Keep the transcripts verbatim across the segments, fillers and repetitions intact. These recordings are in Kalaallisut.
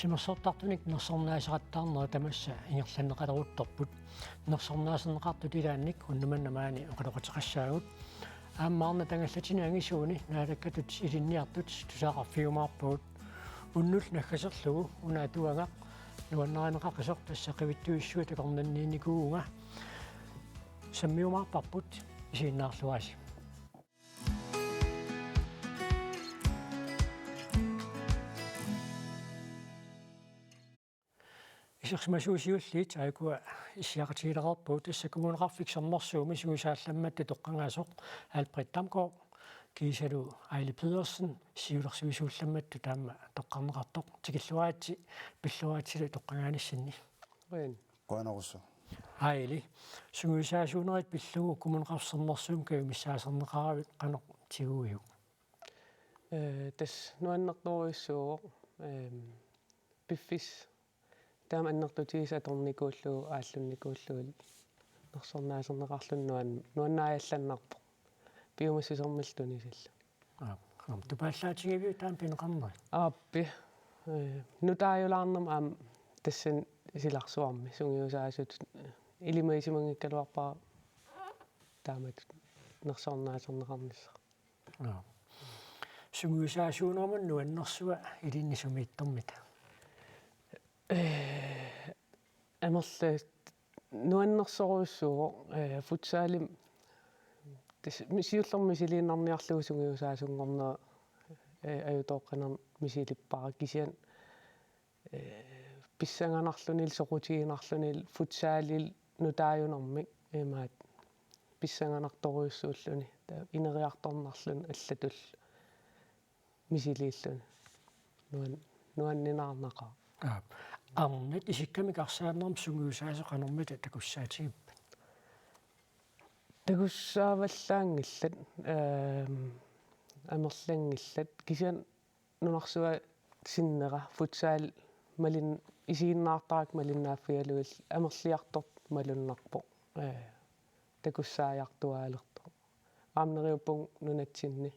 Timersortartunik nersornaaseqattaarnerat tamassa ingerlanneqaleruttorput. Nersornaaserneqartut ilaannik unnuk manna maani oqaloqateqassaagut. Aamma arnat angallatinik angisuuni Naalakkatut ilinniartut tusagaqarfigiumaarpagut. Unnullu naggaserlugu una atuagaq nuannarineqaqisoq tassa qivittuissuit akornanniinnikuuvunga. Sammiumaarparput, isiginnaarluarisi. Isersimasuusiulliit aajukua issiaqatigiilareerpagut, tassa Kommuneqarfik Sermersuumi sungiusaallammattut toqqagaasoq Albert Damgaard, kiisalu Aili Pedersen, siulersuisuullammattut taama toqqarneqartoq. Tikilluaritsi, pilluaritsilu toqqagaanissinni. Qujan. Qujanarsuaq. Aili, sungiusaasuunerit pillugu Kommuneqarfik Sermersuumi kajumissaaserneqaravit, qanoq tiguiuk? Ee, tassa nuannertorujussuuvoq, eem, piffissaq taama annertutigisoq atornikuullugu aallunnikuullugu nersornaaserneqarluni nuan-, nuannaajallannarpoq. Piumassusermillu tunisallugu. Aap, aamma tupaallaatigiviuk taama pineqarnerit? Aappi. Ee, nutaajulaarnermik aamma tassani silarsuarmi sungiusaasutut, ee, ilimagisimanngikkaluarpara taamatut nersornaaserneqarnissaq. Aap. Sungiusaasuunermut nuannersua ilinni sumiittormita? Ee, amerla nuannersorujussuuvoq, ee, futsalimi tassa mi-, siullermik misiliinnarniarlugu sungiusaasunngornera, ee, ajutooqqanermik misilippara, kisianni, ee, pissanganarlunilu soqutiginarlunilu futsalillu nutaajunermik imaattoq pissanganartorujussuulluni, taava ineriartornarluni allatullu misiliilluni. Nuan-, nuanninaarnaqaaq. Aap. Arnat isikkamik arsaannermi sungiusaasoq qanormita takussaatigippata? Takussaavallaanngillat, ehm, amerlanngillat. Kisianni nunarsuaq sinnera futsal malin-, isiginnaartarakku malinnaaffigalugillu amerliartortoq malunnarpoq. Ee, takussaajartuaalertoq. Aamma neriuppunga nunatsinni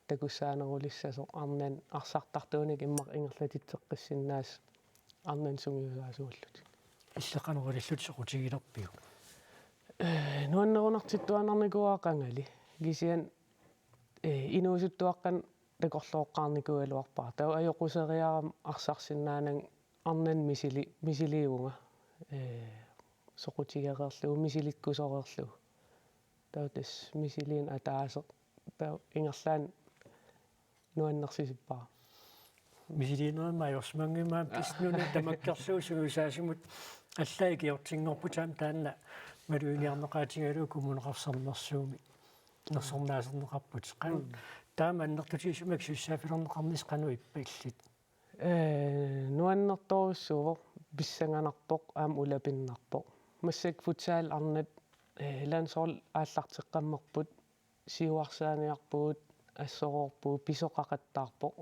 takussaanerulissasoq arnani arsartartuunikut immaqa ingerlatitseqqissinnaasut arnani sungiusaasuullutik. Illit qanoq ilillutit soqutigilerpiuk? Ee, nuannerunartittuaannarnikuuara qangali. Kisianni, ee, inuusuttuaqqanik takorlooqqaarnikuugaluarpara. Taava ajoquseriarama arsarsinnaananga arnani misili-, misiliivunga. Ee, soqutigereerlugu, misilikkusoreerlugu. Taava tassa misiliineq ataaseq. Taava ingerlaannaq nuannersisippara. Misiliinerit maajorsimanngimmat aamma tassa nunat tamakkerlugu sungiusaasumut allaat ikiortinngorputit aamma taanna maluginiarneqaatigalugu Kommuneqarfik Sermersuumi nersornaaserneqarputit. Qanoq, mm, taama annertutigisumik susaaffilerneqarnissaq qanoq ippa illit? Ee, nuannertorujussuuvoq, pissanganarpoq aamma ulapinnarpoq. Massakkut futsal arnat, ee, landshold aallarteqqammerput, siuarsaaniarpugut, assoroorpugut, pisoqaqattaarpoq.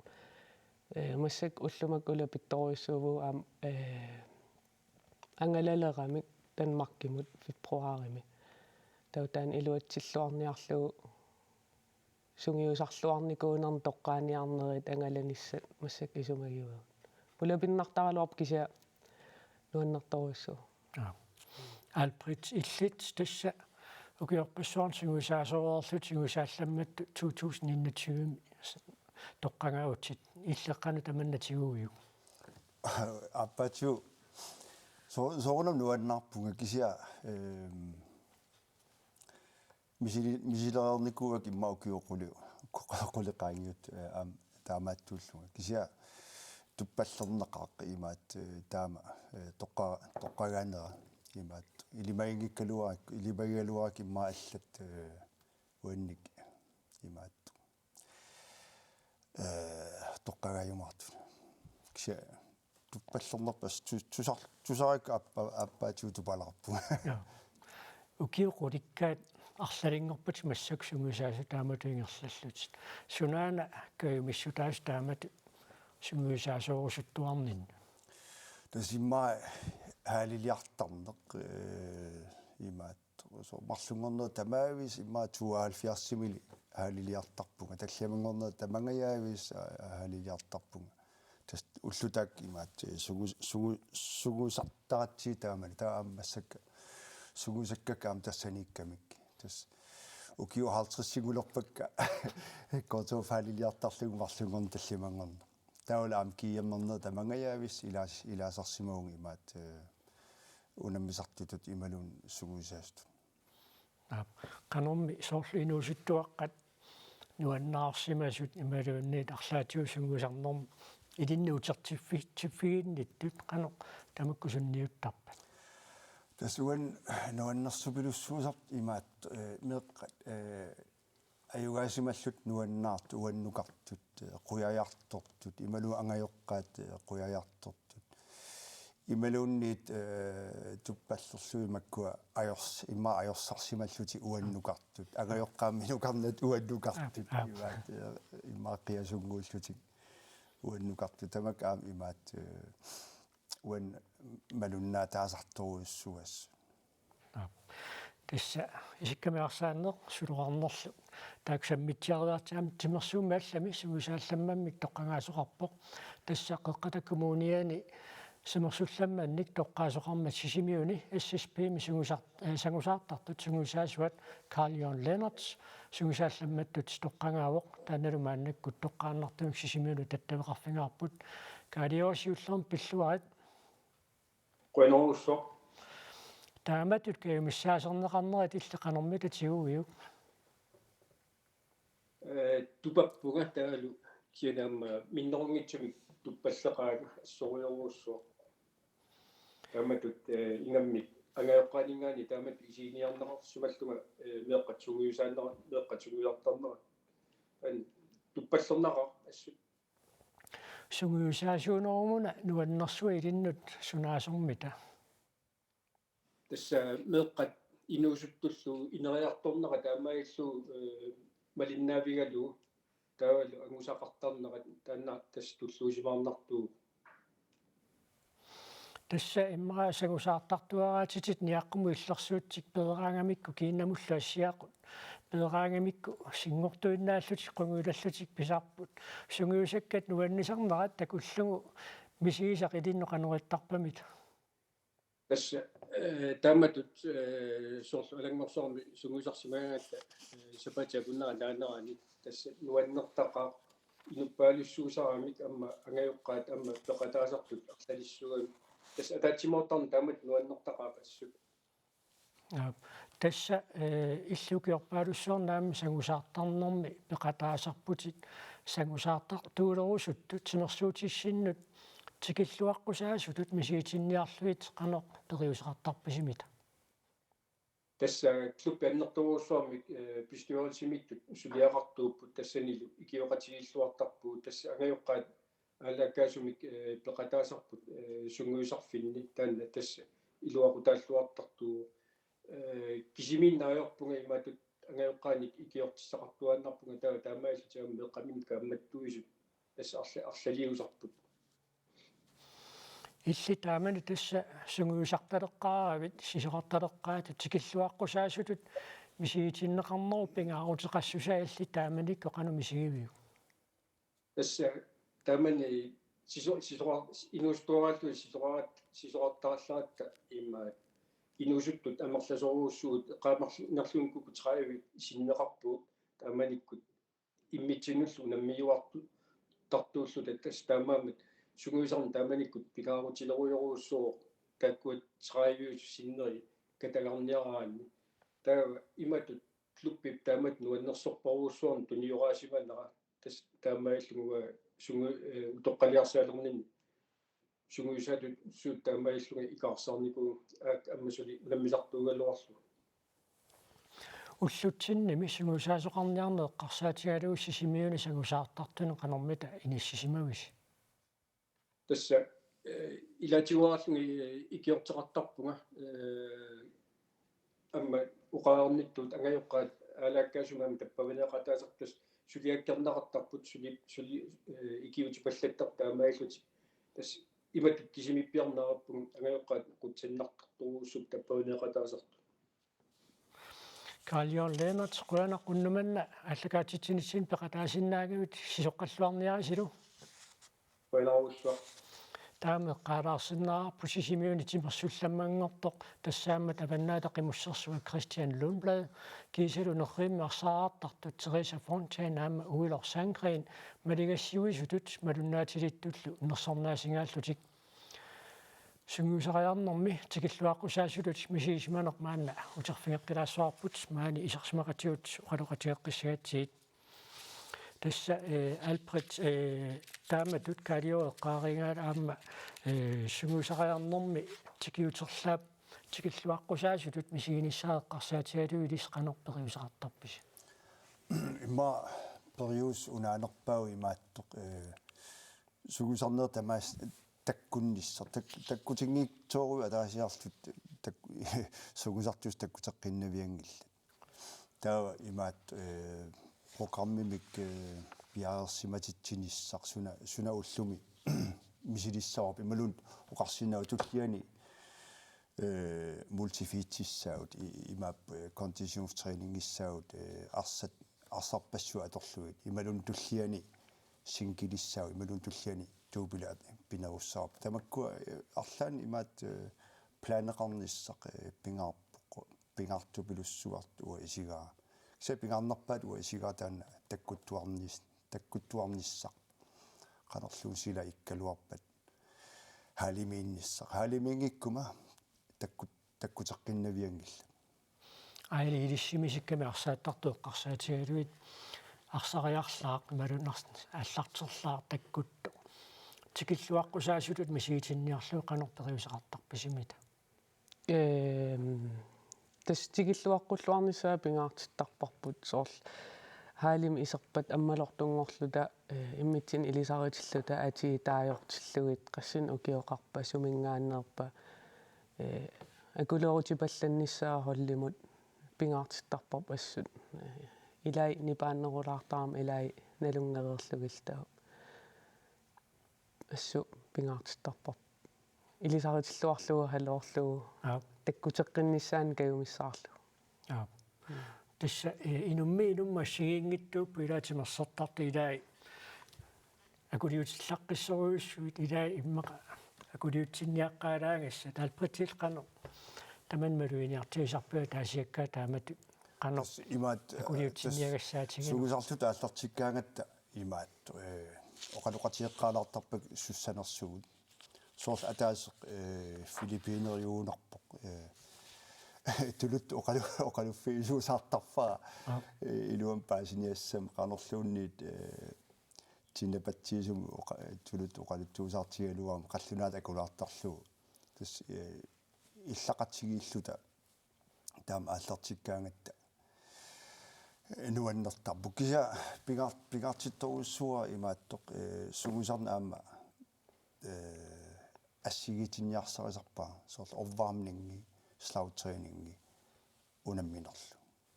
Ee, massakkut ullumi ulapittorujussuuvugut aamma, ee, angalaleramik Danmarkimut februarimi. Taava taanna iluatsilluarniarlugu sungiusarluarnikuunermut toqqaaniarnerit angalanissat massakkut isumagivagut. Ulapinnartaraluarpoq kisianni nuannertorujussuuvoq. Aap. Albert, illit tassa ukiorpassuarni sungiusaasoreerlutit sungiusaallammattut to tusind enogtyve toqqagaavutit. Illit qanoq tamanna tiguiuk? Aappaatsigut so-, soorunami nuannaarpunga kisianni, ehm, misili-, misilereernikuuakka immaqa ukiut quli-, qu-, qulit qaangiuttut, eh, aamma taamaattuullunga. Kisianni tuppallernaqaaq imaattoq, eh, taama, eh, toqqa-, toqqagaanera imaattoq. Ilimaginngikkaluarakku, ilimagigaluarakku immaqa allat, eh, uannik imaattoq. Eh, toqqagaajumaartut. Kisianni tuppallernarpassuit tu-, tusar-, tusarakku aappa-, aappaatsigut tupalaarpunga. Jaa. Ukiut qulikkaat arlalinngorpatit massakkut sungiusaasut taamatut ingerlallutit. Sunaana kajumissutaasut taamatut sungiusaasoorusuttuarninni? Tassa immaqa halliliartarneq, eh, imaattoq. So-, marlunngornerit tamaaviisa immaqa tooghalvfjerdsimiilli halliliartarpunga. Tallimanngornerit tamangajaviisa, aa, halliliartarpunga. Tassa ullut taakku imaattoq sungu-, sungu-, sungiusartaratsigu taamani, taava aamma massakkut sungiusakkakka aamma tassaniikkamik. Tassa ukiut halvtredsinngorpakka K T H-faliliartarlugu marlunngorneq tallimanngorneq. Taavalu aamma G M-erneq tamangajavissi ilaas-, ilaasarsimavunga imaattoq, eh, unammisartutut imaluunniit sungiusaasutut. Aap, qanormi soorlu inuusuttuaqqat nuannaarsimasut imaluunniit arlaatigut sungiusarnermi ilinnut utertiffi-, tiffiginnittut qanoq tamakku sunniuttarpat? Tassa uani nuannersupilussuusarput imaattoq, eh, meeqqat, eh, ajugaasimallutik nuannaartut, uannukartut, eh, qujajartortut, imaluunniit angajoqqaat, eh, qujajartortut. Imaluunniit, eh, tuppallerlugit makkua ajors-, immaqa ajorsarsimallutik uannukartut. Angajoqqaammi nukarnat uannukartut. Aap, aap. Imaat, eh, immaqa qiasunnguullutik uannukartut. Tamakku aamma imaattoq, eh, uani malunnaataasartorujussuuassasut. Aap. Tassa isikkamik arsaanneq suloqarnerlu taakku sammitsiariartigu aamma timersuummi allami sungiusaallammammik toqqagaasoqarpoq. Tassa Qeqqata Kommuniani simersullammannik toqqaasoqarmat Sisimiuni S S P-mi sungiusar-, eh, sangusaartartut sungiusaasuat Carl Jørgen Lennert sungiusaallammattut toqqagaavoq, taannalu maannakkut toqqaannartumik Sisimiunut attaveqarfigaarput. Kaaliorsiullermi pilluarit. Qujanarujussuaq. Taamatut kajumissaaserneqarnerit illit qanormita tiguiuk? Eh, tupappunga taavalu kisianni aamma minnerunngitsumik tuppalleqaanga, assorujorujussuaq. Taamatut, eh, ingammik angajoqqaaninngaanniit taamatut isiginiarneqarsimallunga, eh, meeqqat sungiusaannera-, meeqqat sungiusartarnerat. Taanna tuppallernaqaaq assut. Sungiusaasuunerumuna nuannersuat ilinnut sunaasormita? Tassa meeqqat inuusuttullu ineriartornerat taamaalillugu, eh, malinnaavigalugu taavalu angusaqartarnerat taanna tassa tulluusimaarnartuuvoq. Tassa immaqa sangusaartartuaraatitit niaqqummut illersuutit peeraangamikku kiinnamullu assiaqut. Peeraangamikku sinngortuinnaallutik qungujulallutik pisarput. Sungiusakkat nuannisarnerat takullugu misigisaq ilinnut qanoq ittarpamita? Tassa, eh, taamatut, eh, soorlu Alanngorsuarmi sungiusarsimagaangatta, eh, sapaatip akunnera naanerani tassa nuannertaqaaq inuppaalussuusaramik aamma angajoqqaat aamma peqataasartut arlalissuugamik. Tassa ataatsimoortarneq taamatut nuannertaqaaq assut. Aap. Tassa, eh, illit ukiorpaalussuarni aamma sangusaartarnermi peqataasarputit, sangusaartartuulerusuttut timersuutissinnut tikilluaqqusaasutut misigitinniarlugit qanoq periuseqartarpisimita? Tassa klubbi annertoorujussuarmik, eh, bestyrelsimiittut suliaqartuupput, tassanilu ikioqatigiilluartarpugut, tassa angajoqqaat aalaakkaasumik, eh, peqataasarput, eh, sungiusarfinni, taanna tassa iluaqutaalluartartuuvoq. Eh, kisimiinneq ajorpunga imatut angajoqqaanik ikiortissaqartuaannarpunga, taava taamaalillutik aamma meeqqaminnut kaammattuisut tassa arla-, arlaliusarput. Illit taamani tassa sungiusartaleqqaaravit, sisorartaleqqaatit, tikilluaqqusaasutut misigitinneqarnerup pingaaruteqassusaa illit taamanikkut qanoq misigiviuk? Tassa taamani siso-, sisorar-, inuusuttuaraalluni sisoraat-, sisorartarallaratta immaqa inuusuttut amerlasoorujussuugut, eqqaamarnerlunikuupput tredive sinneqarpugut taamanikkut immitsinnullu unammiuartu-, tartuulluta, tassa taamaammat sungiusarneq taamanikkut pingaarutilerujorujussuuvoq taakkua tredive sinneri katagarniaraanni. Taava imatut klubbip taamatut nuannersorparujussuarnik tunioraasimanera, tassa taamaalillunga sungi-, eh, utoqqaliarsaalerninni sungiusatut suut taamaalillunga ikaarsaarnikuuvoq, aamma suli unammisartuugaluarlugu. Ullutsinnimi sungiusaasoqarniarneq eqqarsaatigalugu Sisimiuni sangusaartartuni qanormita inissisimavisi? Tassa, eh, ilaatigut oqarlunga, eh, ikiorteqartarpunga, eh, aamma oqarnittut angajoqqaat aalaakkaasumik aamma tappavineeqataasartut suliakkerneqartarput suli, suli, eh, ikiuutipallattartut taamaalillutik. Tassa imatut kisimiippiarneqarpunga angajoqqaat qutsannartartorujussuupput tappavineeqataasartut. Carl Jørgen Lennert, qujanaq unnuk manna aallakaatitsinitsinni peqataasinnaagavit, sisoqqalluarniarisilu. Qujanarujussuaq. Taama eqqaalaarsinnaavarput Sisimiuni timersullammanngortoq, tassaammat Avannaata Qimussersuaq Kristian Lundblad, kiisalu nerrivimmi arsaartartut Teresa Fontaine aamma Uiler Sandgreen maligassiuisutut malunnaatilittullu nersornaasigaallutik. Sungiusariarnermi tikilluaqqusaasutut misigisimaneq maanna uterfigeqqilaassavarput, maani isersimaqatigut oqaloqatigeqqissagatsigit. Tassa, eh, Alfred, eh, taamatut Kaaliu eqqaarigaat aamma, eh, sungiusariarnermi tikiuterlaap tikilluaqqusaasutut misiginissaa eqqarsaatigalugu ilissi qanoq periuseqartarpisi? Immaqa periuseq unaanerpaavoq imaattoq, eh, sungiusarneq tamaasa takkunnissaq, tak-, takkutinngisoorujussuuvoq ataasiarluta tak-, sungiusartut takkuteqqinnavianngillat. Taava imaattoq, eh, programmimik, eh, piareersimatitsinissaq suna, suna ullumi misilissavarput imaluunniit oqarsinnaavoq tulliani, eh, multifeedissaagut, i-, imaappoq, eh, konditionstræninngissaagut, eh, arsat, arsarpassuit atorlugit, imaluunniit tulliani singlissaagut, imaluunniit tulliani doublet pinerussavarput. Tamakkua, eh, arlaannik imaattoq, eh, planeqarnissaq, eh, pingaarpoq, pingaartupilussuartut uanga isigaara. Kisianni pingaarnerpaatut uanga isigaara taanna takkuttuarnis-, takkuttuarnissaq. Qanorluunniit sila ikkaluarpat. Hallimiinnissaq. Hallimiinngikkuma takkut-, takkuteqqinnavianngillat. Aili ilissi misikkami arsaattartut eqqarsaatigalugit arsariarlaaq imaluunniit ars-, aallarterlaaq takkuttoq. Tikilluaqqusaasutut misigitinniarlugu qanoq periuseqartarpisi-mita? Ehm, tassa tikilluaqqulluarnissaa pingaartittarparput soorlu hallimi iserpat ammalortunngorluta, eh, immitsinnut ilisaritilluta atii taagortillugit qassinik ukioqarpa suminngaanneerpa, eh, akulerutipallannissaa holdimut pingaartittarparput assut. Eh, ilai nipaannerulaartarami ilai nalunngereerlugillu taava. Assut pingaartittarparput. Ilisaritilluarlugu, halloorlugu. Aap. Takkuteqqinnissaanut kajumissaarlugu. Aap. Mm. Tassa, eh, inummiit inummut assigiinngitsuupput ilaat timersortartut ilaat akuliutillaqqissorujussuit ilaat immaqa akuliutsinniaqqaalaagassat. Alfredip qanoq tamanna maluginiartigisarpiuk ataasiakkaat taamatut qanoq tassa imaattoq, eh, akuliutsinniagassaatiginera. Tassa sungiusarluta aallartikkaangatta imaattoq, eh, oqaloqatigeqqaalaartarpakka sussanersugut. Soorlu ataaseq, eh, Filippiineriugunarpoq, eh, tuluttut oqalu-, oqaluffigisussaartarpara, aap, eh, iluamik paasiniassammat qanorluunniit, eh, tinapatsiisumik oqa-, tuluttut oqaluttuusaartigalugu aamma qallunaatut akulaartarlugu. Tassa, eh, illaqatigiilluta taama aallartikkaangatta nuannertarpoq. Kisianni pingaar-, pingaartittorujussuuara imaattoq, eh, sungiusarneq aamma, eh, assigiitinniarsarisarpara. Soorlu opvarmningi, slagtræningi unamminerlu.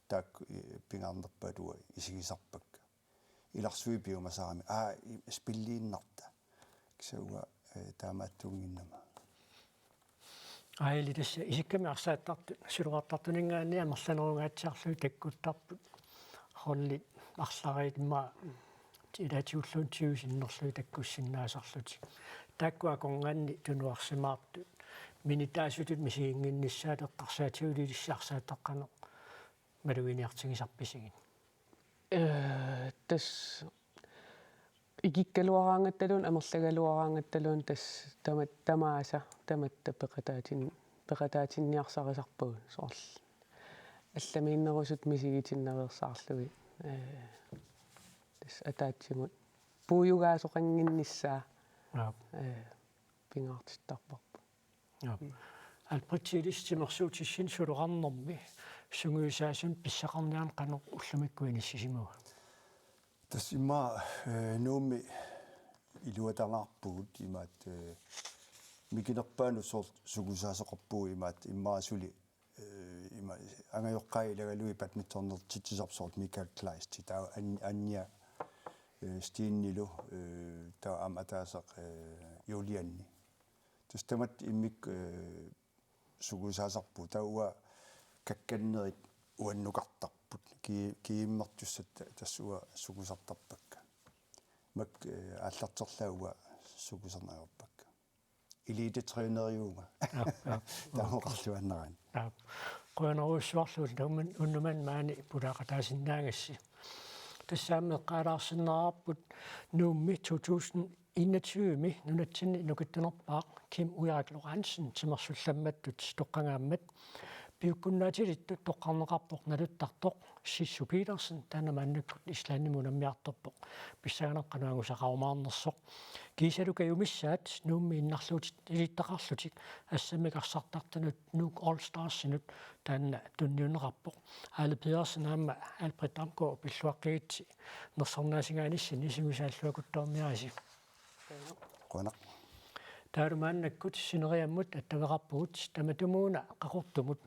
Taakku, eh, pingaarnerpaatut uanga isigisarpakka. Ilarsui piumasarami, aa, i-, spilliinnarta. Kisianni uanga, eh, taamaattuunnginnama. Aili tassa isikkami arsaattartut, siluartartuninngaanniit amerlanerungaatsiarlugit takkuttarput. Holdit arlariit immaqa ilaatigulluunniit tyve sinnerlugit takkussinnaasarlutik. Taakku akornanni tunuarsimaartut. Minitaasutut misiginnginnissaat eqqarsaatigalugu ilissi arsaattartut qanoq maluginiartigisarpisigit? Eh, tassa ikikkaluaraangattaluunniit amerlagaluaraangattaluunniit tassa tama-, tamaasa tamatta peqataatin-, peqataatinniarsarisarpagut soorlu. Allamiinnerusutut misigitinnereersarlugit. Eh, tassa ataatsimut puigugaasoqannginnissaa. Aap. Eh, pingaartittarparput. Joo. Alfred, ilissi timersuutissinnut suloqarnermi sungiusaasunik pissaqarniarneq qanoq ullumikkut inissisimava? Tassa immaqa, eh, Nuummi iluatalaarpugut imaattoq, eh, mikinerpaanut soorlu sungiusaasoqarpugut imaattoq immaqa suli, eh, ima angajoqqaat ilagalugit badmintonertitsisarput soorlu Michael Kleist, taava An-, Anja, eh, Stenilu, eh, taava aamma ataaseq, eh, Julianni. Tassa tamatta immikkut, eh, sungiusaasarpugut. Taava uanga kakkannerit uannukartarput. Ki-, kiimmertussat ta-, tassa uanga sungiusartarpakka. Makku, eh, aallarterlaat uanga sukusernaappakka. Elitetræneriuunga. Aap, aap. Tamoqarluannaraan. Aap. Qujanarujussuarluunniit unnumman maani pulaaqataasinnaagassi. Tassami eqqaalaarsinnaavarput Nuummi to tusind enogtyve-mi nunatsinni nukittunerpaaq Kim Ulrik Lorentzen timersullammattut toqqagaammat piukkunnaatilittut toqqarneqarpoq naluttartoq Sissou Petersen, taanna maannakkut Islandimi unammiartorpoq, pissanganaq qanoq angusaqarumaarnersoq. Kiisalu kajumissaat Nuummi innarluutilittaqarlutik assammik arsartartunut Nuuk All Starsinut taanna tunniunneqarpoq. Aali Pedersen aamma Alfred Damgaard pilluaqqigitsi nersornaasigaanissinni sungiusaalluakuttoorniarisi. Qujanaq. Taavalu maannakkut sineriammut attaveqarpugut tamatumuuna Qaqortumut.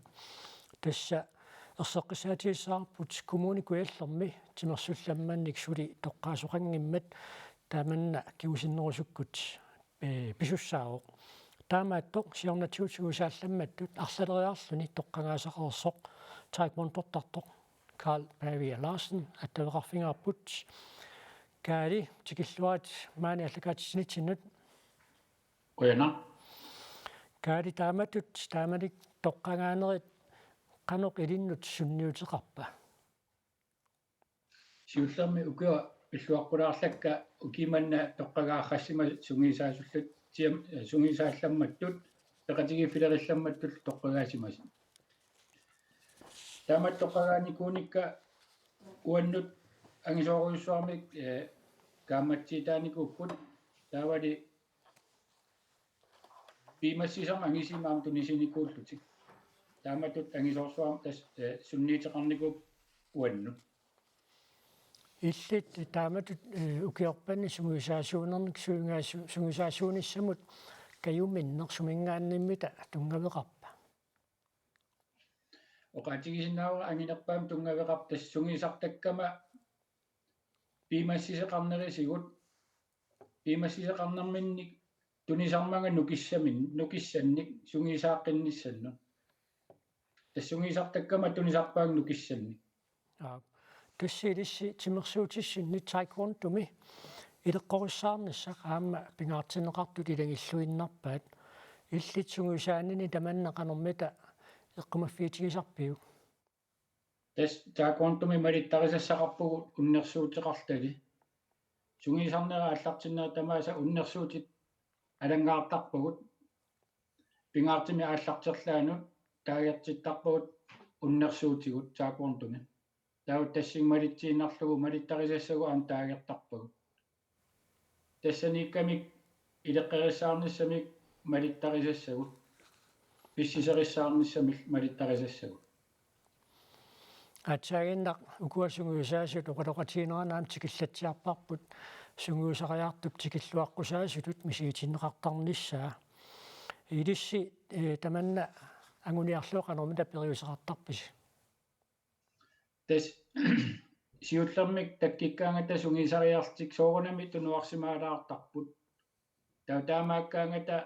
Tassa erseqqissaatigissavarput Kommune Kujallermi timersullammannik suli toqqaasoqanngimmat tamanna kingusinnerusukkut, ee, pisussaavoq. Taamaattoq siornatigut sungiusaallammattut arlaleriarluni toqqagaasaqareersoq taekwondortartoq Carl Pavia Larsen attaveqarfigaarput. Kaali, tikilluarit maani aallakaatitsinitsinnut. Qujanaq. Kaali, taamatut taamani toqqagaanerit qanoq ilinnut sunniuteqarpa? Siullermik ukioq pilluaqqulaarlakka ukiumanna toqqagaarsimasut sungiusaasullutik, sungiusaallammattut peqatigiiffilerillammattullu toqqagaasimasut. Taamatut toqqagaanikuunikka uannut angisoorujussuarmik, ee, kaammatsiitaanikuupput, taavali piumassisermik angisuumik aamma tunisinikuullutik. Taamatut angisoorsuarmik tassa, ee, sunniuteqarnikuupput uannut. Illit taamatut, ee, ukiorpaaluit sungiusaasuunernik sungiusaa-, sungiusaasuunissamut kajuminneq suminngaanniimmita tunngaveqarpa? Oqaatigisinnaavara anginerpaamik tunngaveqarpoq, tassa sungiusartakkama piumassiseqarnerisigut, piumassiseqarnerminnik tunisarmanga nukissamin-, nukissannik sungiusaaqqinnissannik. Tassa sungiusartakkama tunisarpaanga nukissannik. Aap. Tassa ilissi timersuutissinni taekwondomi ileqqorissaarnissaq aamma pingaartinneqartut ilagilluinnarpaat. Illit sungiusaanini tamanna qanormita eqqumaffiutigisarpiuk? Tassa taekwondomi malittarisassaqarpugut unnersuuteqartali. Sungiusarnerit aallartinnerit tamaasa unnersuutit alanngaartarpagut. Pingaartumik aallarterlaanut taagertittarpagut unnersuutigut taekwondomi. Taava tassunga malitsiinnarlugu malittarisassagut aamma taagertarpagut. Tassaniikkamik ileqqorissaarnissamik malittarisassagut. Pissiserissaarnissamik malittarisassagut. Aatsaannguaq ukua sungiusaasut oqaloqatigiinneranni aamma tikillatsiarparput sungiusariartup tikilluaqqusaasutut misigitinneqartarnissaa. Ilissi, ee, tamanna anguniarlugu qanormita periuseqartarpisi? Tassa siullermik takkukkaangata sungiusariarlutik soorunami tunuarsimaalaartarput. Taava taamaakkaangata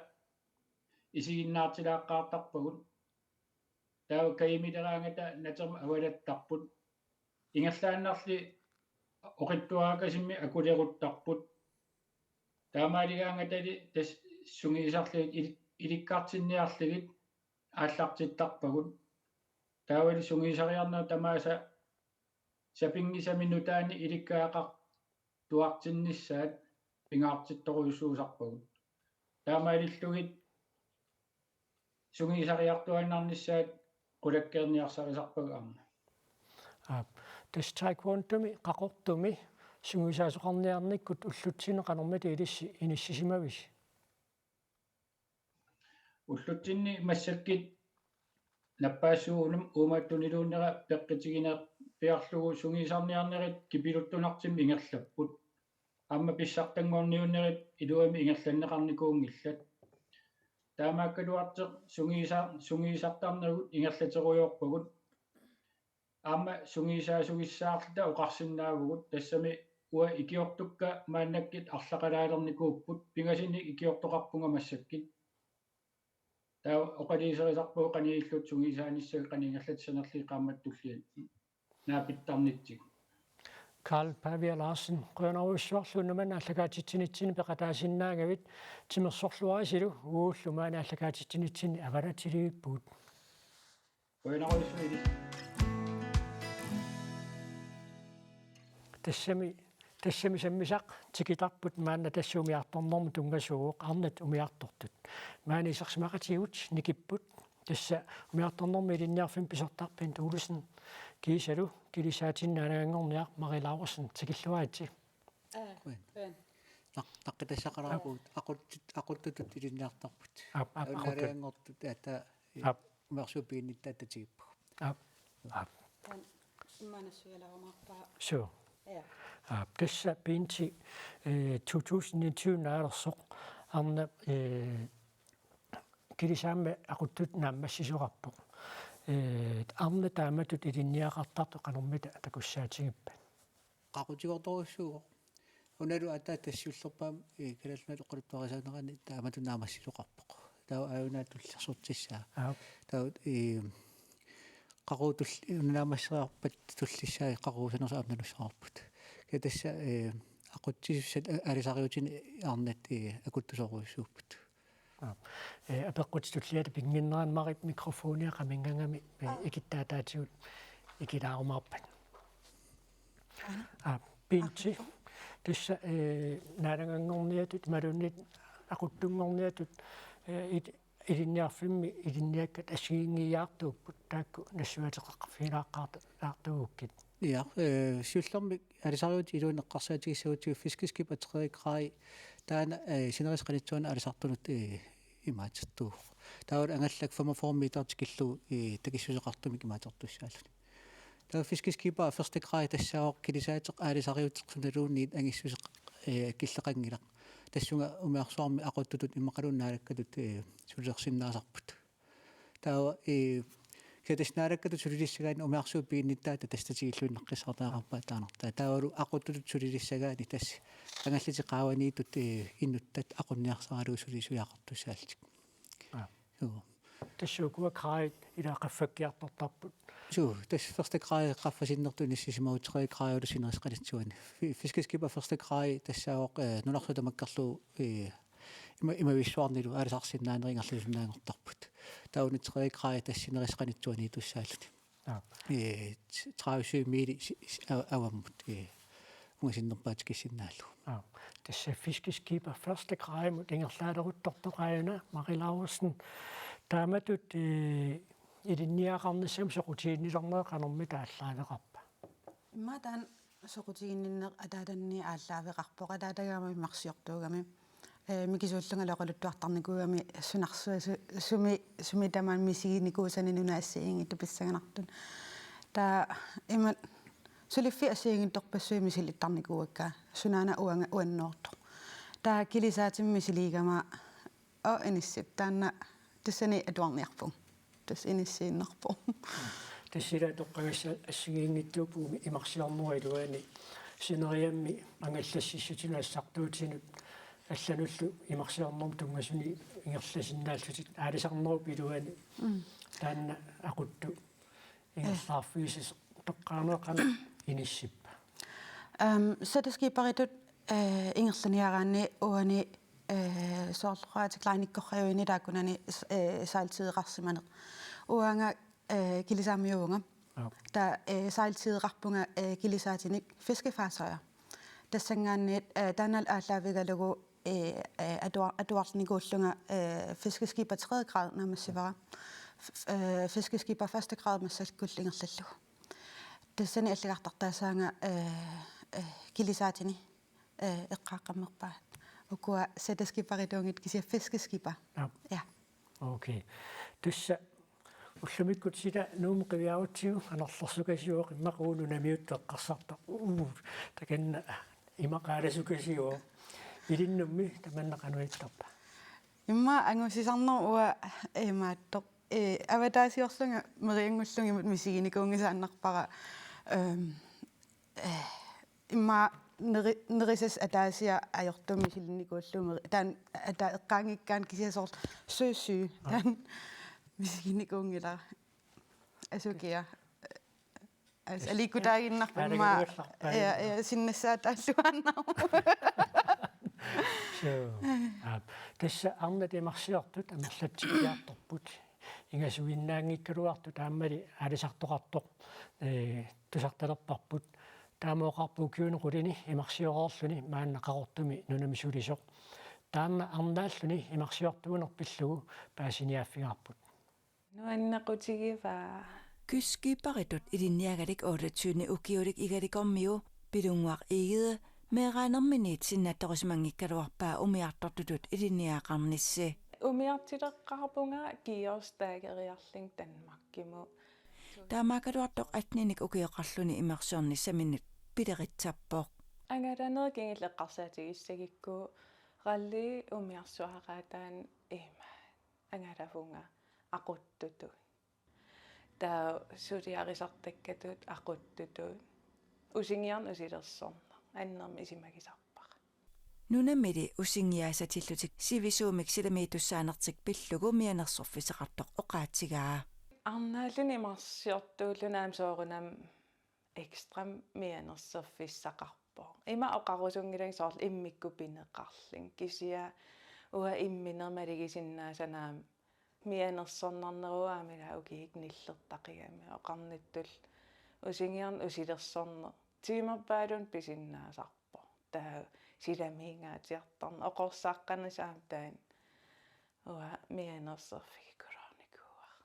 isiginnaartilaaqqaartarpagut. Taava kajumileraangata natermut avalattarput. Ingerlaannarli oqitsuaraakasimmik akuleruttarput. Taamaaligaangatali tassa sungiusarlugit ili-, ilikkartinniarlugit aallartittarpagut. Taavalu sungiusariarnerit tamaasa sapinngisamik nutaanik ilikkagaqartuartinnissaat pingaartittorujussuusarpagut. Taamaalillugit sungiusariartuaannarnissaat qulakkeerniarsarisarpagut aamma. Aap. Tassa taekwondomi Qaqortumi sungiusaasoqarniarnikkut ullutsinni qanormita ilissi inissisimavisi? Ullutsinni massakkut nappaassuup uuma-, uumatuniluunniit peqqutiginerpiarlugu sungiusarniarnerit kipiluttunartumik ingerlapput. Aamma pissartanngorniunnerit iluamik ingerlanneqarnikuunngillat. Taamaakkaluartoq sungiusa-, sungiusartarnerput ingerlaterujoorpagut. Aamma sungiusaasugissaarluta oqarsinnaavugut, tassami uanga ikiortukka maannakkut arlaqalaalernikuupput, pingasunik ikiortoqarpunga massakkut. Taava oqaluuserisarpugut qanoq ililluta sungiusaanissagit, qanoq ingerlatissanerlugit qaammatit tulliani naapittarnitsigut. Carl Pavia Larsen, qujanarujussuarlu unnuk manna aallakaatitsinitsinni peqataasinnaagavit. Timersorluarisilu uagullu maani aallakaatitsinitsinni avanatilivippugut. Qujanarujussuaq. Tassami, tassami sammisaq tikitarput maanna tassa umiartornermut tunngasuuvoq, arnat umiartortut. Maani isersimaqatigiipput, nikipput. Tassa umiartornermi ilinniarfimmi pisortaq Bent Olsen kiisalu kilisaatini naalaganngorniaq Marie Laursen, tikilluaritsi. Aa, Qujan. Qujan. Naq-, naqqitassaqalaarpugut, aquttut, aquttutut ilinniartarput. Aap, aap, aquttut. Naalaganngortut, ata, Aap. Umiarsuup piginnittaatta tigippugut. Aap. Aap. Taanna immaqa nassuialaarumaarpara. Suu. Ja. Aap, tassa Benti, eh, to tusind enogtyve naalersoq arnat, eh, kilisaammat aquttutut naammassisoqarpoq. Eh, arnat taamatut ilinniagaqartartut qanormita takussaatigippat? Qaqutigortorujussuuvoq. Unalu ata tassa siullerpaamik, eh, Kalaallit Nunaat oqaluttuarisaanerani taamatut naammassisoqarpoq. Taava aajuna tullersortissaa. Aap. Taava, eh, qaqugu tul-, una naammasseriarpat tullissaa qaqugusanersoq aamma nalussavarput. Kisianni tassa, eh, aqutsisussat a-, aalisariutinik arnat, eh, akuttusorujussuupput. Aap. Eh, apeqqutit tulliata pinnginnerani Marip mikrofonia qaminngagami, eh, Aap. ikittaataatigut ikilaarumaarpat. Aap, Benti, tassa, eh, naalaganngorniatut, imaluunniit aquttunngorniatut, eh, it-, ilinniarfimmi ilinniakkat assigiinngiiaartuupput, taakku nassuiaateqarfigilaaqqaarta-, -laartuugukkit. Ja, eh, siullermik aalisariutit iluanni eqqarsaatigissagutsigu, fiskeskib af tredje grad, taanna, eh, sinerissap qanittuani aalisartunut, eh, imaattortuuvoq. Taavalu angallak femogfyrre meter tikillugu, eh, takissuseqartumik imaattortussaalluni. Taava fiskeskib af første grad tassaavoq kilisaateq aalisariuteq sunaluunniit angissuseq, eh, killeqanngilaq. Tassunga umiarsuarmi aquttutut immaqaluunniit naalakkatut, eh, sulilersinnaasarput. Taava, eh, kisianni tassa naalakkatut sulilissagaanni umiarsuup piginnittaatta tassa tatigilluinnaqqissaartariaqarpaat taanartaa. Taavalu aquttutut sulilissagaanni tassa angallatit qaavaniittut, eh, inuttat aqunniarsaralugu sulisuiaqartussaallutik. Aap. Joo. Tassa ukua gradit ila qaffakkiartortarput. Suu, tassa første grad qaffasinnertut inissisimavoq, tredje gradilu sinerissap qanittuani. Fi-, fiskeskib af første grad tassaavoq, eh, nunarsuaq tamakkerlugu, eh, ima-, imavissuarnilu aalisarsinnaanerit ingerlasunnaanngortarput. Taavani tredje grad tassa sinerissap qanittuaniittussaalluni. Aap. Eh, t-, tredive sømil si-, si-, a-, avammut, eh, ungasinnerpaat tikissinnaallugu. Aap. Tassa fiskeskib af første gradimut ingerlaaleruttortoq aajuna, Marie Laursen. Taamatut, eh, ilinniagaqarnissamut soqutiginnilerneq qanormita aallaaveqarpa? Immaqa taanna soqutiginninneq ataatanni aallaaveqarpoq, ataatagama immersiortuugami. Eh, mikisuullungalu oqaluttuartarnikuugami sunarsuaq su-, sumi, sumi tamaani misiginikuusani nunap assigiinngitsut pissanganartut. Taava ima suliffik assigiinngitsorpassuit misilittarnikuuakka, sunaana uanga uannoortoq. Taava kilisaatimik misiliigama, oo, inissip, taanna tassani atuarniarpunga. Tassa inissiinnarpoq. Tassa ila toqqagassat assigiinngitsuupput umi-, imarsiornerup iluani sineriammi angallassissutinik assartuutinut allanullu imarsiornermut tunngasunik ingerlasinnaallutik aalisarnerup iluani. Mm. Taanna aquttut ingerlaarfigisassat toqqaannarneq qanoq inissippa? Ehm, sætteskiberitut, eh, ingerlaniaraanni uani, eh, soorlu Atlantikkorrajuini taakkunani s-, eh, sejltideqarsimaneq. Uanga, eh, kilisaamiuvunga. Aap. Taava, eh, sejltideqarpunga, eh, kilisaatinik fiskefartøjer. Tassanngaanniit, eh, taannalu aallaavigalugu, eh, eh, atuar-, atuarnikuullunga, eh, fiskeskib af tredje grad naammassivara. F-, eh, fiskeskib af første grad massakkullu ingerlallugu. Tassani allagartartaassaanga, eh, eh, kilisaatini, eh, eqqaaqqammerpaat. Ukua sætteskiberituunngitsut, kisianni fiskeskib af. Aap. Ja. Okay. Tassa ullumikkut sila Nuummut qiviarutsigu anorlersukasiuvoq, immaqa uagut nunamiuttut eqqarsartaq. Uu, takanna imaqalasukasiuvoq. Ilinnummi tamanna qanoq ittarpa? Immaqa angusisarneq uanga imaattoq. Eh, avataasiorlunga merianngullugimut misiginikuunngisaannarpara, ehm, eh, immaqa neri-, nerisassat ataasiaq ajortumik misilinnikuullugu meri-, taanna ata eqqaanngikkaanni kisianni soorlu søsyg, aap, taanna misiginikuunngilara. Asukiaq. As-, aliikkutaaginnarput immaqa. Aalajangiullarpaa. Ja, ja, sinnassaataalluaannarpoq. So, aap. Tassa arnat imarsiortut amerlatsikkiartorput. Ingasuinnaanngikkaluartut aammali aalisartoqartoq, ee, tusartalerparput. Taama oqarpoq ukiuni qulini imarsioreerluni maanna Qaqortumi nunami sulisoq. Taanna arnaalluni imarsiortuuneq pillugu paasiniaaffigaarput. Nuannequtigivaa. Kystskipperitut ilinniagalik otteogtyve ukiulik Igalikormiu Pilunnguaq Egede meeraanerminiit sinnattorisimanngikkaluarpaa umiartortutut ilinniagaqarnissi. Umiartileqqaarpunga geostaggeriarlunga Danmarkimut. Taamaakkaluartoq atteninik ukioqarluni imarsiornissaminnut pileritsappoq. Angalanerit kingulliit eqqarsaatigissagikkukku rally umiarsuaqaataani ima angalavunga aquttutut. Taava suliarisartakkatut aquttutut. Usingiarneq usilersorneq. Annermik isumagisarpara. Nunamili usingiaasatillutik sivisuumik silamiittussaanertik pillugu mianersorfissaqartoq oqaatigaa. Arnaalluni imarsiortuulluni aamma soorunami ekstra mianersorfissaqarpoq. Ima oqarusunngilanga soorlu immikkut pineqarlunga. Kisianni uanga imminerma aligisinnaasanagami mianersornarneruvoq aamma ila ukiukkut nillertaqigami oqarnittut usingiarneq usilersorneq tiimerpaalunnik pisinnaasarpoq. Taava silamiingaatsiartarneq oqorsaqqanis aamma taanna uanga mianersorfigikuluarnikuuara.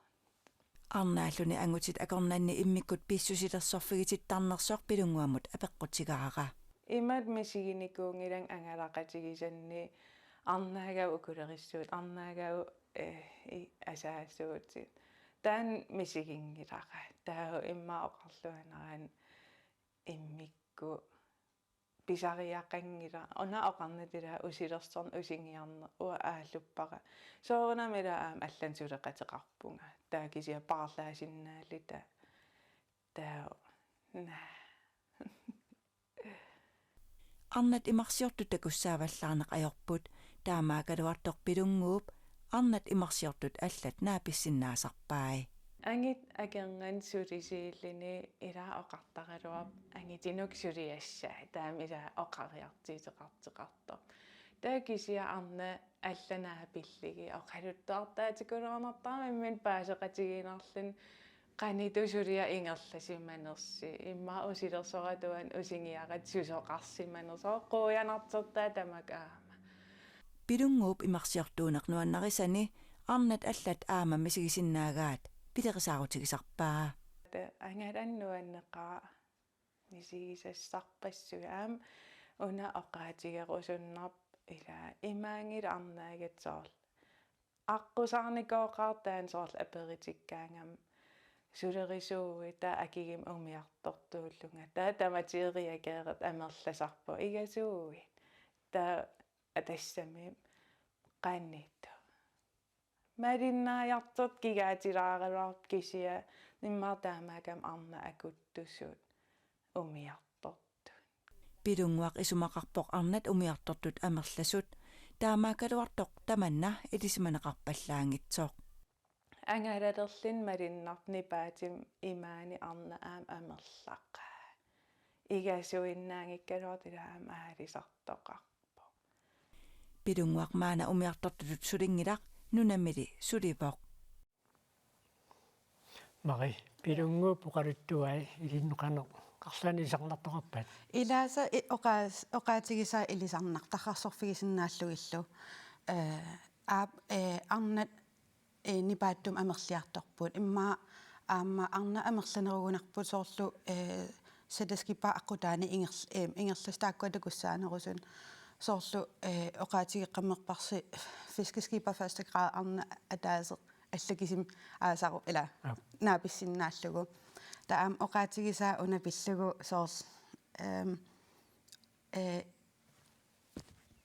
Arnaalluni angutit akornanni immikkut pissusilersorfigitittarnersoq Pilunnguamut apeqqutigaara. Imatut misiginikuunngilanga angalaqatigisanni arnaagavut ukulerissuutit, arnaagavut, eh, i-, asaasuutit. Taanna misiginngilara. Taava immaqa oqarluaannaraan immikkut pisariaqanngilaq. Una oqarnittut ila usilersorneq usingiarneq uanga aalluppara. Soorunami ila aamma allanut suleqateqarpunga. Taava kisianni paarlaasinnaalluta. Taava. Naa. Arnat imarsiortut takussaavallaarneq ajorput, taamaakkaluartoq Pilunnguup arnat imarsiortut allat naapissinnaasarpai. Angit akornanni sulisiulluni ila oqartaraluarpoq angitinik suliassai, taama ila oqariartuuteqartoqartoq. Taava kisianni arnat allat naapillugit oqaluttuartaatikuluarnartarami imminut paaseqatigiinnarluni qanoq ittoq suliaq ingerlasimanersoq, immaqa usilersoratuaannaq usingiaratta susoqarsimanersoq, quianartortaa tamakku aamma. Pilunnguup imarsiortuuneq nuannarisani arnat allat aamma misigisinnaagaat pilerisaarutigisarpaa. Taava angalaneq nuanneqaaq misigisassarpassuit aamma una oqaatigerusunnarpoq ila imaanngilaq arnaagat soorlu aqqusaarnikooqaaq taanna soorlu aperitikkaangama sulerisuuit taava akigummi umiartortuullunga. Taava tamatigut reagerit amerlasarpoq igasuuit. Taava tassami qanoq ittoq. Malinnaajartortut kigaatilaaraluarpoq kisianni immaqa taamaakkami arnat akuttusut umiartortut. Pilunnguaq isumaqarpoq arnat umiartortut amerlasut, taamaakkaluartoq tamanna ilisimaneqarpallaanngitsoq. Angalalerluni malunnarpoq nipaatimmi imaani arnat aamma amerlaqaat. Igasuinnaanngikkaluartoq ila aamma aalisartoqarpoq. Pilunnguaq maanna umiartortutut sulinngilaq, nunamili sulivoq. Mari, Pilunnguup oqaluttuai ilinnut qanoq arlaannik ilisarnartoqarpat? Ilaasa i-, oqaas-, oqaatigisaa ilisarnartarrarsorfigisinnaallugillu. Ee, aap, ee, arnat, ee, nipaatsumik amerliartorput. Immaqa aamma arnat amerlanerugunarput soorlu, ee, sætteskipperi aqqutaani ingerl-, ee, ingerlasut taakkua takussaanerusut. Soorlu, ee, oqaatigeqqammerparsi fiskeskipper første grad arnat ataaseq alla kisimi aasaru ila Aap. Naapissinnaallugu. Taava aamma oqaatigisaa una pillugu soorlu, ehm, eh,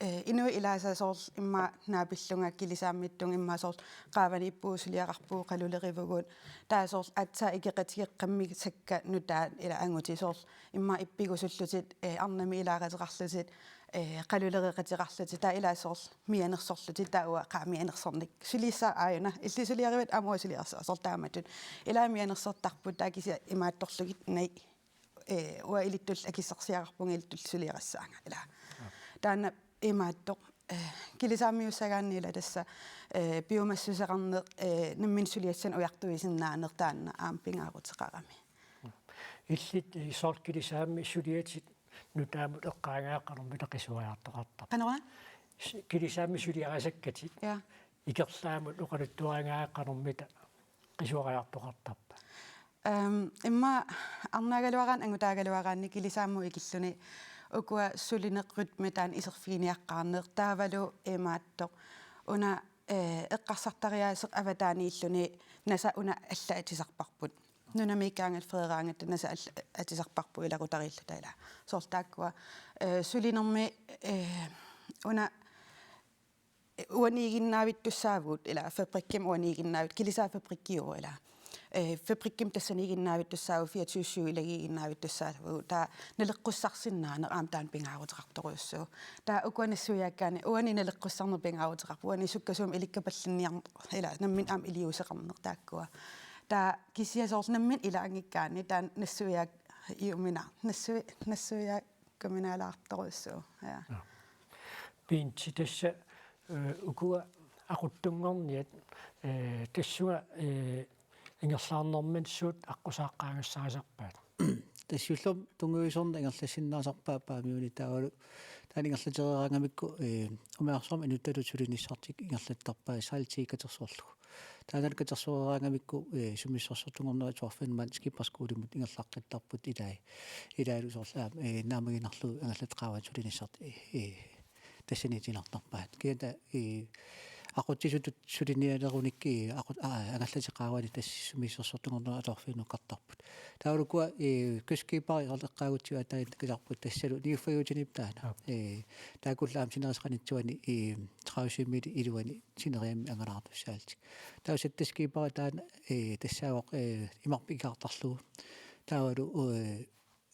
eh, inuit ilaasa soorlu immaqa naapillunga kilisaammittunga immaqa soorlu qaavaniippugut suliaqarpugut qalulerivugut. Taava soorlu aatsaat ikeqatigeqqammisakka nutaat ila angutit soorlu immaqa ippigusullutit, eh, arnamut ilaarateqarlutit Ee, qalulereqateqarlutik, taava ilaa soorlu mianersorlutik, taava uanga qaa mianersorneq. Suliassaaq aajuna, illit suliarivat aamma uanga suliassaanga, soorlu taamatut. Ilaa mianersortarput, taava kisianni imaattorlugit, nej. Ee, uanga ilittut akissarsiaqarpunga, ilittut suliarissaanga, ilaa. Taanna imaattoq, ee, kilisaammiussagaanni ilaa tassa, ee, piumassuseqarneq, ee, nammineq suliassanik ujartuisinnaaneq taanna aamma pingaaruteqarami. Illit, ee, soorlu kilisaammi suliatit nutaamut eqqaagaat qanormita qisuariartoqartarpa? Qanoruna? S-, kilisaammi suliarisakkatit. Ja. Ikerlaamut oqaluttuarigaat qanormita qisuariartoqartarpa? Ehm, immaqa arnaagaluaraanni angutaagaluaraanni kilisaammut ikilluni ukua sulineq rytme taanna iserfiginiaqqaarneq taavalu imaattoq. Una, eh, eqqarsartariaaseq avataaniilluni nasa una alla atisarparput. Nunamiikkaangatta feeraangatta nasa alla atisarparput ilaqutariilluta ilaa. Soorlu taakkua, eh, sulinermi, eh, una uaniiginnaavittussaavugut ilaa, fabrikkimi uaniiginnaavit-, kilisaat fabrikkiuvoq ilaa. Eh, fabrikkimi tassaniiginnaavittussaavugut, fireogtyve syv ilagiiginnaavittussaavugut, taava naleqqussarsinnaaneq aamma taanna pingaaruteqartorujussuuvoq. Taava ukua nassuiaakkaanni uani naleqqussarneq pingaaruteqarpoq, uani sukkasuumik ilikkapallanniarneq ilaa, nammineq aamma iliuuseqarneq taakkua. Taava kisianni soorlu nammineq ilaanngikkaanni taanna nassuiaak-, iumina-, nassui-, nassuiaak-, Kaminaalaartorujussuuvoq, ja. Ja. Pinti tassa, eh, ukua aquttunngorniat, eh, tassunga, eh, ingerlaarnermini suut aqqusaaqqaagassaarisarpaat? Tassa siullermik tunngaviusorneq ingerlassinnaasarpaa Paamiuni taavalu taanna ingerlatereeraangamikku, eh, umiarsuarmi inuttaatut sulinissartik ingerlattarpaat Salti katersorlugu. Taannalu katersoreeraangamikku, eh, sumiissorsortunngornerup atuarfiani maani skipperskolimut ingerlaqqittarput ilai. Ilaalu soorlu aamma, eh, naammaginarlugu angallatit qaavani sulinissartik, eh, eh, tassani tiilertarpaat. Kisianni taava, eh, aqutsisutut sulinialerunik, eh, aqu-, aa, angallatit qaavani tassa sumiissorsortunngornerup atuarfiani nukkartarput. Taavalu ukua, eh, kystskiberi soorlu eqqaagutsigu ataani takusarput tassalu niuffagiutiniippoq taanna. Aap. Eh, taakkullu aamma sinerissap qanittuani, eh, tredive syvmili iluani sineriammi angalaartussaallutik. Taava sætteskiberit taanna, eh, tassaavoq, eh, imarpik ikaartarlugu. Taavalu, eh,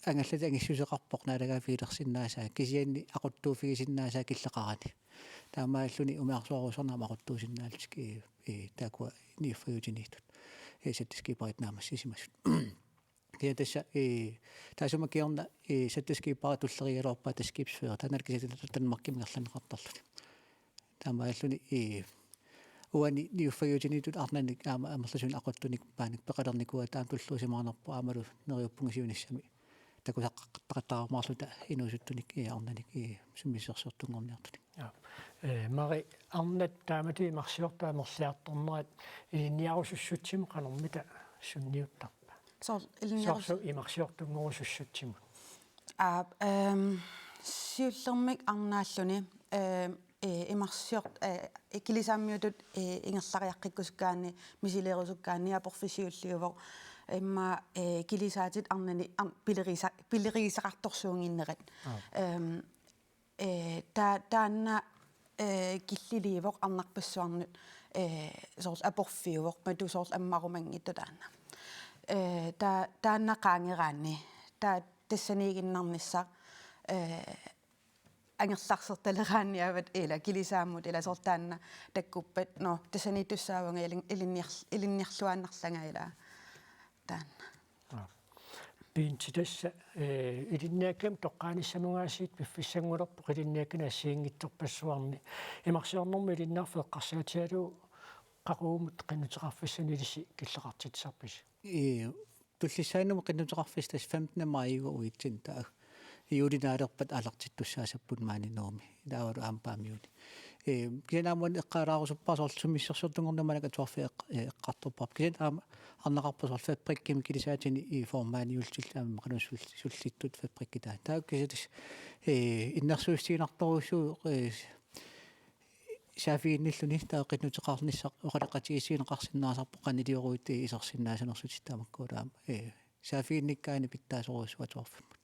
angallatit angissuseqarpoq naalagaaffigilersinnaasaat kisianni aquttuuffigisinnaasaat killeqarani. Taamaalilluni umiarsuarujussuarnik aamma aquttuusinnaallutik, eh, eh, taakkua niuffagiutiniittut. Eh, sætteskiberit naammassisimasut. Kisianni tassa, eh, taassuma kingorna, eh, sætteskiberit tulleriigaluarpaat tassa skibsfører. Taanna kisianni Danmarkimi ingerlanneqartarluni. Taamaalilluni, eh, uani niuffagiutiniittut arnanik aamma amerlasuunik aquttunik paanik peqalernikuuaat taama tulluusimaarnarpoq aammalu neriuppunga siunissami. Takusaqqattarumaarluta inuusuttunik, eh, arnanik, eh, sumiissorsortunngorniartunik. Ja. Eh, Mari, arnat taamatut imarsiortut amerliartornerat ilinniarusussutsimut qanormita sunniuttarpa? Soorlu ilinniarus- Soorlu imarsiortunngorusussutsimut. Aap, ehm, siullermik arnaalluni, ehm, eh, imarsiort-, eh, kilisaammiutut, eh, ingerlariaqqikkusukkaanni, misileerusukkaanni, aporfik siulliuvoq, immaqa, eh, kilisaatit arnani, arn-, pileriisa-, pileriisaqartorsuunnginnerat. Aap. Ehm, eh, ta-, taanna, eh, killiliivoq arnarpassuarnut, eh, soorlu aporfiuvoq, matu soorlu ammarumanngitsoq taanna. Eh, ta-, taanna qaangeraanni, ta-, tassaniiginnarnissaq, eh, angerlarsertaleraanni avat ila kilisaammut ila soorlu taanna takkuppat, nå, tassaniittussaavunga ilin-, ilinniar-, ilinniarluaannarlanga ila taanna. Aa. Pinti tassa, eh, ilinniakkamik toqqaanissamungaasiit piffissanngulerpoq ilinniakkanik assigiinngitsorpassuarni. Imarsiornermut ilinniarfik eqqarsaatigalugu qaqugumut qinnuteqarfissanik ilissi killeqartitsisarpisi? Ii, tullissaanut qinnuteqarfissaq tassa femtende majiuvoq uatsinnut taava. Juulinaalerpat aallartittussaassapput maani Nuummi. Taavalu aamma Paamiuni. Ee, kisianni aamma eqqaalaarusuppara soorlu sumiissorsortunngornermut maannakkut atuarfik eq-, ee, eqqartorparput. Kisianni aamma arnaqarpoq soorlu fabrikkimi kilisaatini i formaaniullutillu aamma qanoq sul-, sullittut fabrikkit taanna. Taava kisianni tassa, ee, innersuussutiginartorujussuuvoq, ee, saaffiginnilluni taava qinnuteqarnissaq oqaloqatigiissineqarsinnaasarpoq qanilioruit isersinnaasanersutit tamakkua aamma, ee, saaffiginnikkaanni pitsaasorujussuuvoq atuarfimmut.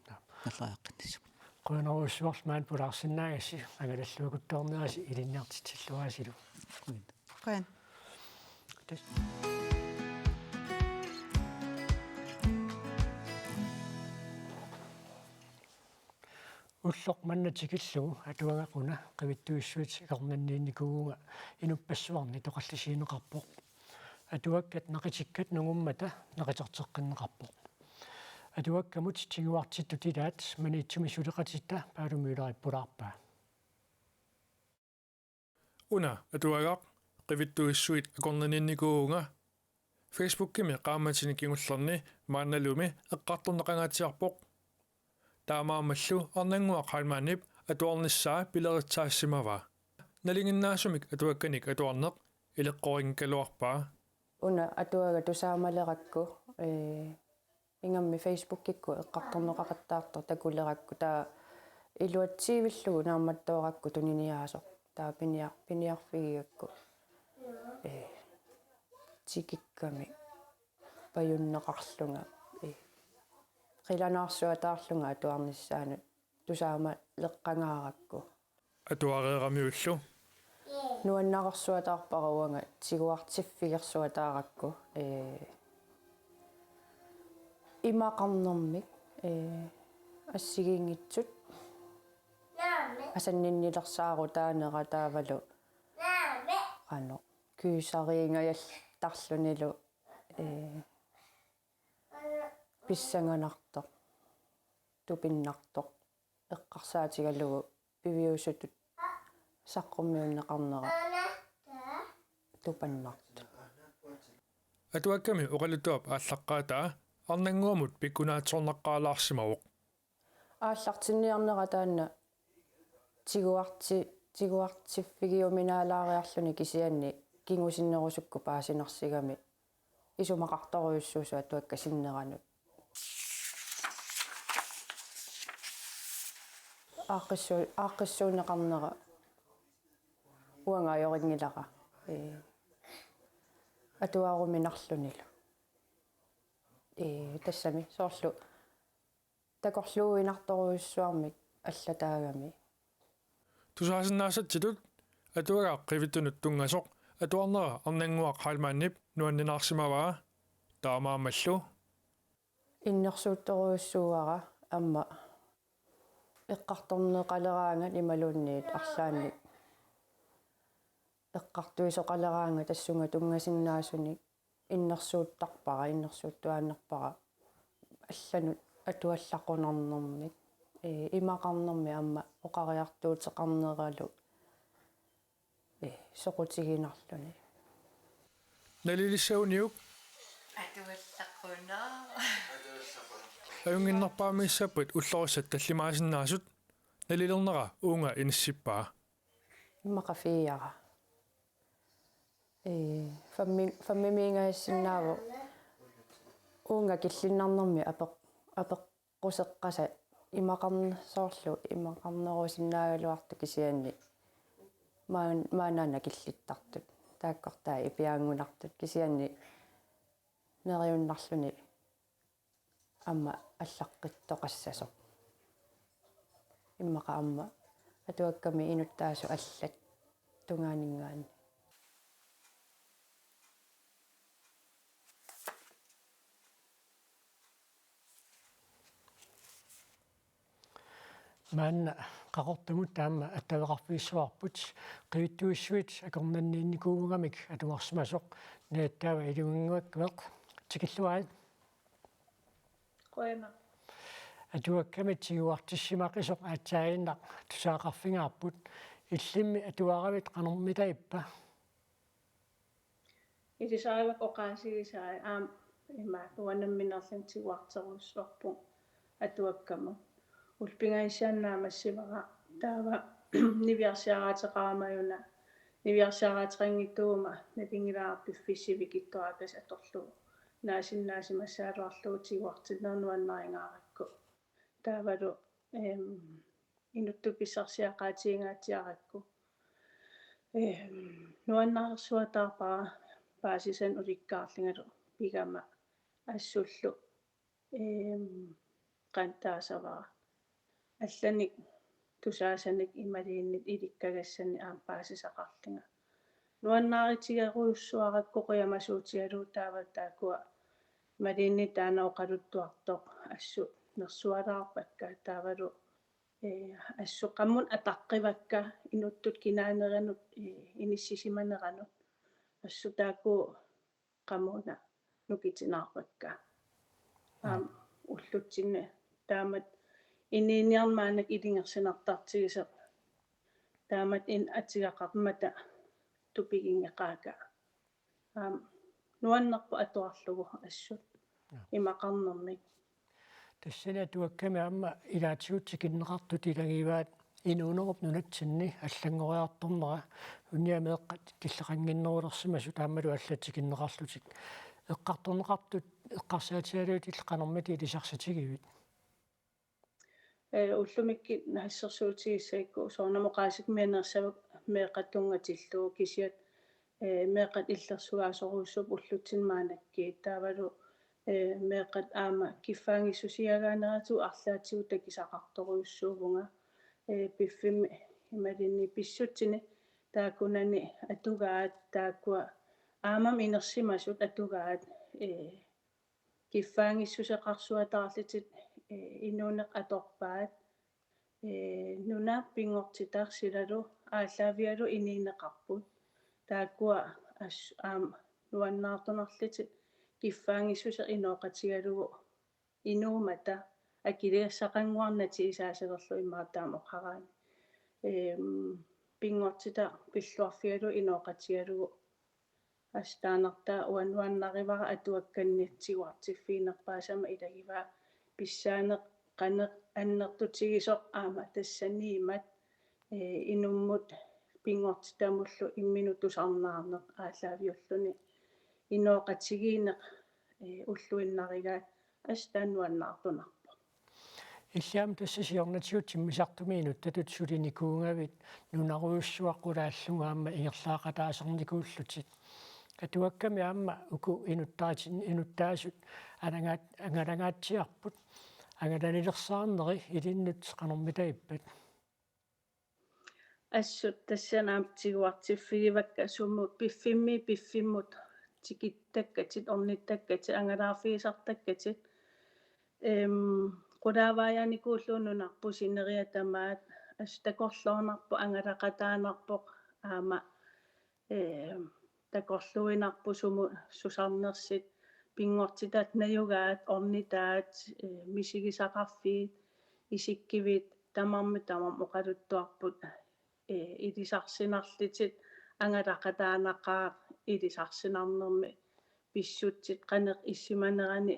Aap. Ingerlariaqqinnissamut. Qujanarujussuarlu maani pulaarsinnaagassi, angalalluakuttoornerasi ilinniartitsilluaasilu. Qujan. Qujan. Tassa. Ulloq manna tikillugu atuagaq una qivittuissuit akornanniinnikuuvunga inuppassuarni toqallisigineqarpoq. Atuakkat naqitikkat nungummata naqiterteqqinneqarpoq. Atuakkamut tiguartittut ilaat Maniitsumi suleqatitta Paalo Møllerip pulaarpaa. Una atuagaq qivittuissuit akornanniinnikuuvunga Facebookimi qaammatini kingullerni maannalumi eqqartorneqangaatsiarpoq. Taamaammallu Arnannguaq Heilmannip atuarnissaa pileritsaassimavaa. Nalinginnaasumik atuakkanik atuarneq ileqqorinngikkaluarpaa. Una atuagaq tusaamalerakku, ee, ingammik Facebookikkut eqqartorneqaqattaartoq takulerakku, taava iluatsiivillugu naammattoorakku tuniniaasoq, taava piniar-, piniarfigigakku, ee, tikikkami pajunneqarlunga, ee, qilanaarsuataarlunga atuarnissaanut tusaamaleqqangaarakku. Atuareeramiullu nuannaarsuataarpara uanga tiguartiffigersuataarakku, ee, imaqarnermik, ee, assigiinngitsut asanninnilersaarutaanera taavalu qanoq kysariingajallarlunilu, ee, pissanganartoq, tupinnartoq eqqarsaatigalugu piviusutut saqqummiunneqarnera tupannartoq. Atuakkami oqaluttuap aallaqqaataa Arnannguamut pikkunaatsornaqqaalaarsimavoq. Aallartinniarnera taanna tiguarti-, tiguartiffigiuminaalaariarluni kisianni kingusinnerusukkut paasinarsigami isumaqartorujussuusoq atuakkat sinneranut. Aaqqissu-, aaqqissuunneqarnera uanga ajorinngilara, ee, atuaruminarlunilu. Ee, tassami soorlu takorluuinnartorujussuarmik allataagami. Tusaasinnaasatsinni atuagaq qivittunut tunngasoq atuarnera Arnannguaq Heilmannip nuanninaarsimavaa. Taamaammallu innersuuttorujussuuara aamma eqqartorneqaleraangat imaluunniit arlaannik eqqartuisoqaleraangat tassunga tunngasinnaasunik innersuuttarpara, innersuuttuaannarpara allanut atuallaqunarnermik, ee, imaqarnermik aamma oqariartuuteqarneralu, ee, soqutiginarluni. Nalilissaguniuk atuallaquna. Ajunnginnerpaamiissappat ullorissat tallimaasinnaasut nalilernera uunga inissippaa. Immaqa fire. Ee, femmi-, femmimiingajassinnaavoq uunga killinnarnermi apeq-, apeqquseqqasat imaqarn-, soorlu imaqarnerusinnaagaluartut kisianni maan-, maannaana killittartut. Taakkortaa ipiaanngunartut kisianni neriunnarluni aamma allaqqittoqassasoq. Immaqa aamma atuakkami inuttaasut allat tungaaninngaanniit. Maanna Qaqortumut taama attaveqarfigissavarput, qivittuissuit akornanniinnikuuvungamik atuarsimasoq Najattaava Ilunginnguakveq, tikilluarit. Qujanaq. Atuakkamit tiguartissimaqisoq aatsaaginnaq tusaaqarfigaarput, illimmi atuaravit qanormitaava ippa? Ilisarivakka oqaasigisai aamma ima uanga nammineerlunga tiguarterujussuarpunga atuakkamut. Ullut pingajusaanni naammassivara taava niviarsiaraateqarama una, niviarsiaraateqanngitsuuguma nalunngilara piffissaq sivikitsuaraakkasi atorlugu naasinnaasimassagaluarlugu tiguartinneq nuannarigakku. Taavalu, ehm, inuttut pissarsiaqaatigingaatsiarakku. Ehm, nuannaarsuataarpara paasisanik ulikkaarlungalu pigama assullu, ehm, qanoq taasavara. Allanik tusaasanik imaluunniit ilikkagassanik aamma paasisaqarlunga. Nuannaarutigerujussuarakku qujamasuutigalugu taava taakkua imaluunniit taanna oqaluttuartoq assut nersualaarpakka taavalu Ee, assut qamuuna ataqqivakka inuttut kinaanerinut, ee, inissisimaneranut. Assut taakku qamuuna nukitinaarpakka. Aamma ullutsinni taamatut inuuniarneq maannakkut ilungersunartartigisoq. Taamatut in atigaqarmata tupiginngeqaakka. Aamma nuannerpoq atuarlugu assut. Joo. Imaqarnermik. Tassani atuakkami aamma ilaatigut tikinneqartut ilagivaat inuunerup nunatsinni allanngoriartornera, unia meeqqat killeqannginnerulersimasut aammalu allat tikinneqarlutik. Eqqartorneqartut eqqarsaatigalugit qanormita ilisarsitigiviuk? Ee, ullumikkut assersuutigissagukku soorunami oqaaseq mianersavat meeqqat tunngatillugu kisiat, ee, meeqqat illersugaasorujussuupput ullutsinni maannakkut taavalu, ee, meeqqat aamma kiffaanngissusiaagaaneratigut arlaatigut takusaqartorujussuuvunga, ee, piffimmi imaluunniit pissutsini taakkunani atugaat taakkua aammami inersimasut atugaat, ee, kiffaanngissuseqarsuataarlutik, ee, inuuneq atorpaat, ee, nuna pinngortitaq silalu aallaavigalugu inuuneqarput. Taakkua as-, aamma nuannaartornarlutik kiffaanngissuseq inooqatigalugu inuummata akiligassaqannguarnatik isaasalerlugu immaqa taama oqaraanni. Eem, pinngortitaq pilluarfigalugu inooqatigalugu assut taannartaa uanga nuannarivara atuakkanni tiguartiffiginerpaasama ilagivaa pissaaneq qanoq annertutigisoq aamma tassaniimmat, ee, inummut pinngortitamullu imminut tusarnaarneq aallaaviulluni inooqatigiinneq, ee, ulluinnarigaat assut taanna nuannaartornarpoq. Illit aamma tassa siornatigut timmisartumi inuttatut sulinikuugavit nunarujussuaq qulaallunga aamma ingerlaaqataasarnikuullutit. Atuakkami aamma uku inuttaatin-, inuttaasut anangaat-, angalangaatsiarput. Angalanilersaarneri ilinnut qanormita ippat? Assut tassani aamma tiguartiffigivakka sumut piffimmi piffimmut tikittakkatit, ornittakkatit, angalaarfigisartakkatit. Eem, qulaavaajaanikuullugu nunarput sineriak tamaat, assut takorloornarpoq, angalaqataanarpoq, aamma, eem, takorluuinnarpoq sumut susarnersut, pinngortitat najugaat, ornitaat, ee, misigisaqarfiit, isikkivit, tamarmik tamarmik oqaluttuarput, ee, ilisarsinnarlutik, angalaqataanaqaaq ilisarsinnarnermi pissutsit qanoq issimanerani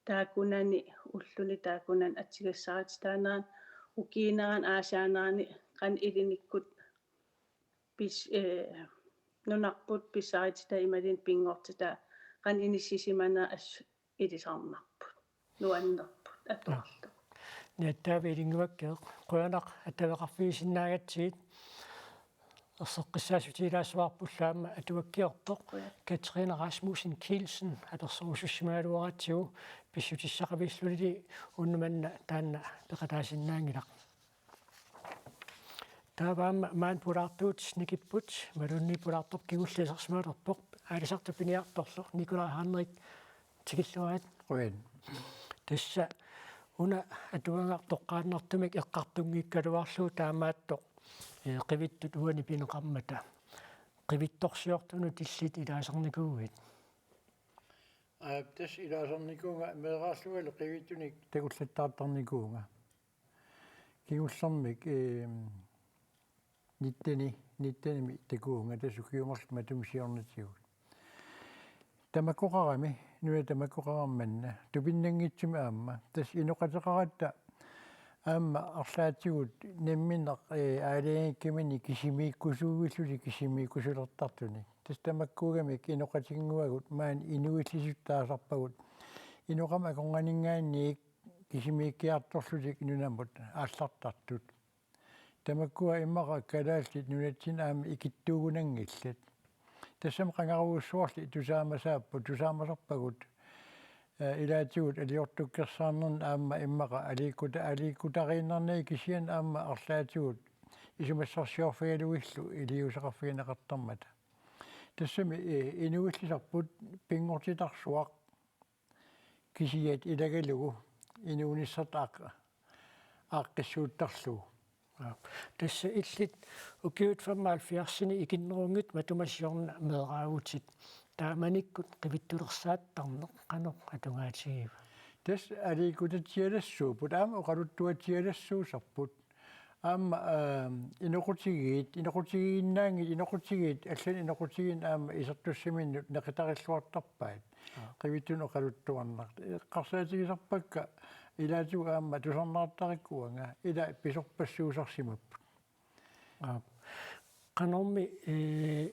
taakkunani ulluni taakkunani atugassarititaanerani ukiuunerani aasaanerani qanoq ilinikkut pis-, ee, nunarput pissarititaat imaluunniit pinngortitaat qanoq inissisimanera assut ilisarnarput. Nuannerput atuarlugu. Niattaavi Illunnguakkeeq, qujanaq attaveqarfigisinnaagatsigit. Erseqqissaassutsit ilaassavarpullu aamma atuakkiortoq. Qujan. Katrine Rasmussen Kielsen apersorusussimagaluaratsigu pissutissaqavillunili unnuk manna taanna peqataasinnaanngilaq. Taava aamma maani pulaartuutit nikipput, imaluunniit pulaartoq kingulleq isersimalerpoq, aalisartut piniartorlu, Nikolaj Henrik, tikilluarit. Qujan. Tassa una atuagaq toqqaannartumik eqqartunngikkaluarlugu taamaattoq, ee, qivittut uani pineqarmata. Qivittorsiortunut illit ilaasarnikuuit? Aa, tassa ilaasarnikuuvunga meeraarlungalu qivittunik takullattaartarnikuuvunga. Kingullermik, eem, nitteni, nittenimi takuuvunga, tassa ukiut marluk matuma siornatigut. Tamakkoqarami, nuna tamakkoqarami manna, tupinnanngitsumik aamma, tassa inoqateqaratta aamma arlaatigut nammineq, ee, aalajangikkaminik kisimiikkusuuillutik kisimiikkusulertartunik. Tassa tamakkuugamik inoqatinnguagut maani inuillisut taasarpagut. Inoqama akornanninngaanniit kisimiikkiartorlutik nunamut aallartartut. Tamakkua immaqa Kalaallit Nunatsinni aamma ikittuugunanngillat. Tassami qangarujussuarli tusaamasaapput, tusaamasarpagut, ee, ilaatigut aliortukkersaarnerni aamma immaqa aliikkuta-, aliikkutariinnarnagit kisianni aamma arlaatigut isumassarsiorfigalugillu iliuuseqarfigineqartarmata. Tassami, ee, inuillisarput pinngortitarsuaq kisiat ilagalugu inuunissartaq aaqqissuuttarlugu. Tassa illit ukiut femoghalvfjerdsini ikinnerunngitsut matuma siorna meeraavutit. Taamanikkut qivittulersaattarneq qanoq atugaatigiva? Tassa aliikkutatsialassuupput aamma oqaluttuatsialassuusarput. Aamma, aam, inoqutigiit, inoqutigiinnaanngitsut, inoqutigiit, allanut inoqutigiinneq aamma isertussaminnut neqitarilluartarpaat. Aap. Qivittunik oqaluttuarneq. Eqqarsaatigisarpakka ilaatigut aamma tusarnaartarikka uanga, ila pisorpassuusarsimapput. Aap. Qanormi, ee,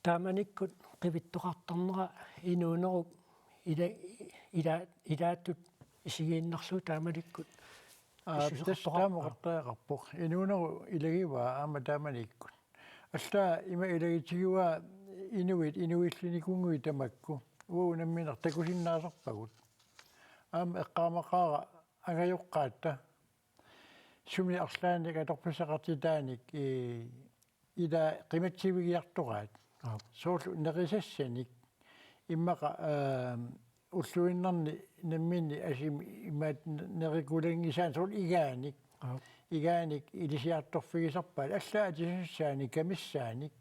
taamanikkut qivittoqartarnera inuunerup ila-, ila-, ilaattut isigiinnarlugu taamanikkut. Aa, pissuseqartoqarpa? Tassa taama oqartariaqarpoq. Inuunerup ilagivaa aamma taamanikkut. Allaat ima ilagitigivaa inuit inuillinikuunnguit tamakku. Uagut nammineq takusinnaasarpagut. Aamma eqqaamaqaara angajoqqaatta. Sumi arlaannik atorfissaqartitaanik, ee, ila qimatsivigiartoraat. Aap. Soorlu nerisassanik immaqa, aam, ulluinnarni namminneq asimi imaat nerikulangisaannik soorlu igaanik. Aap. Igaanik ilisiartorfigisarpaat, allaat atisussaanik, kamissaanik.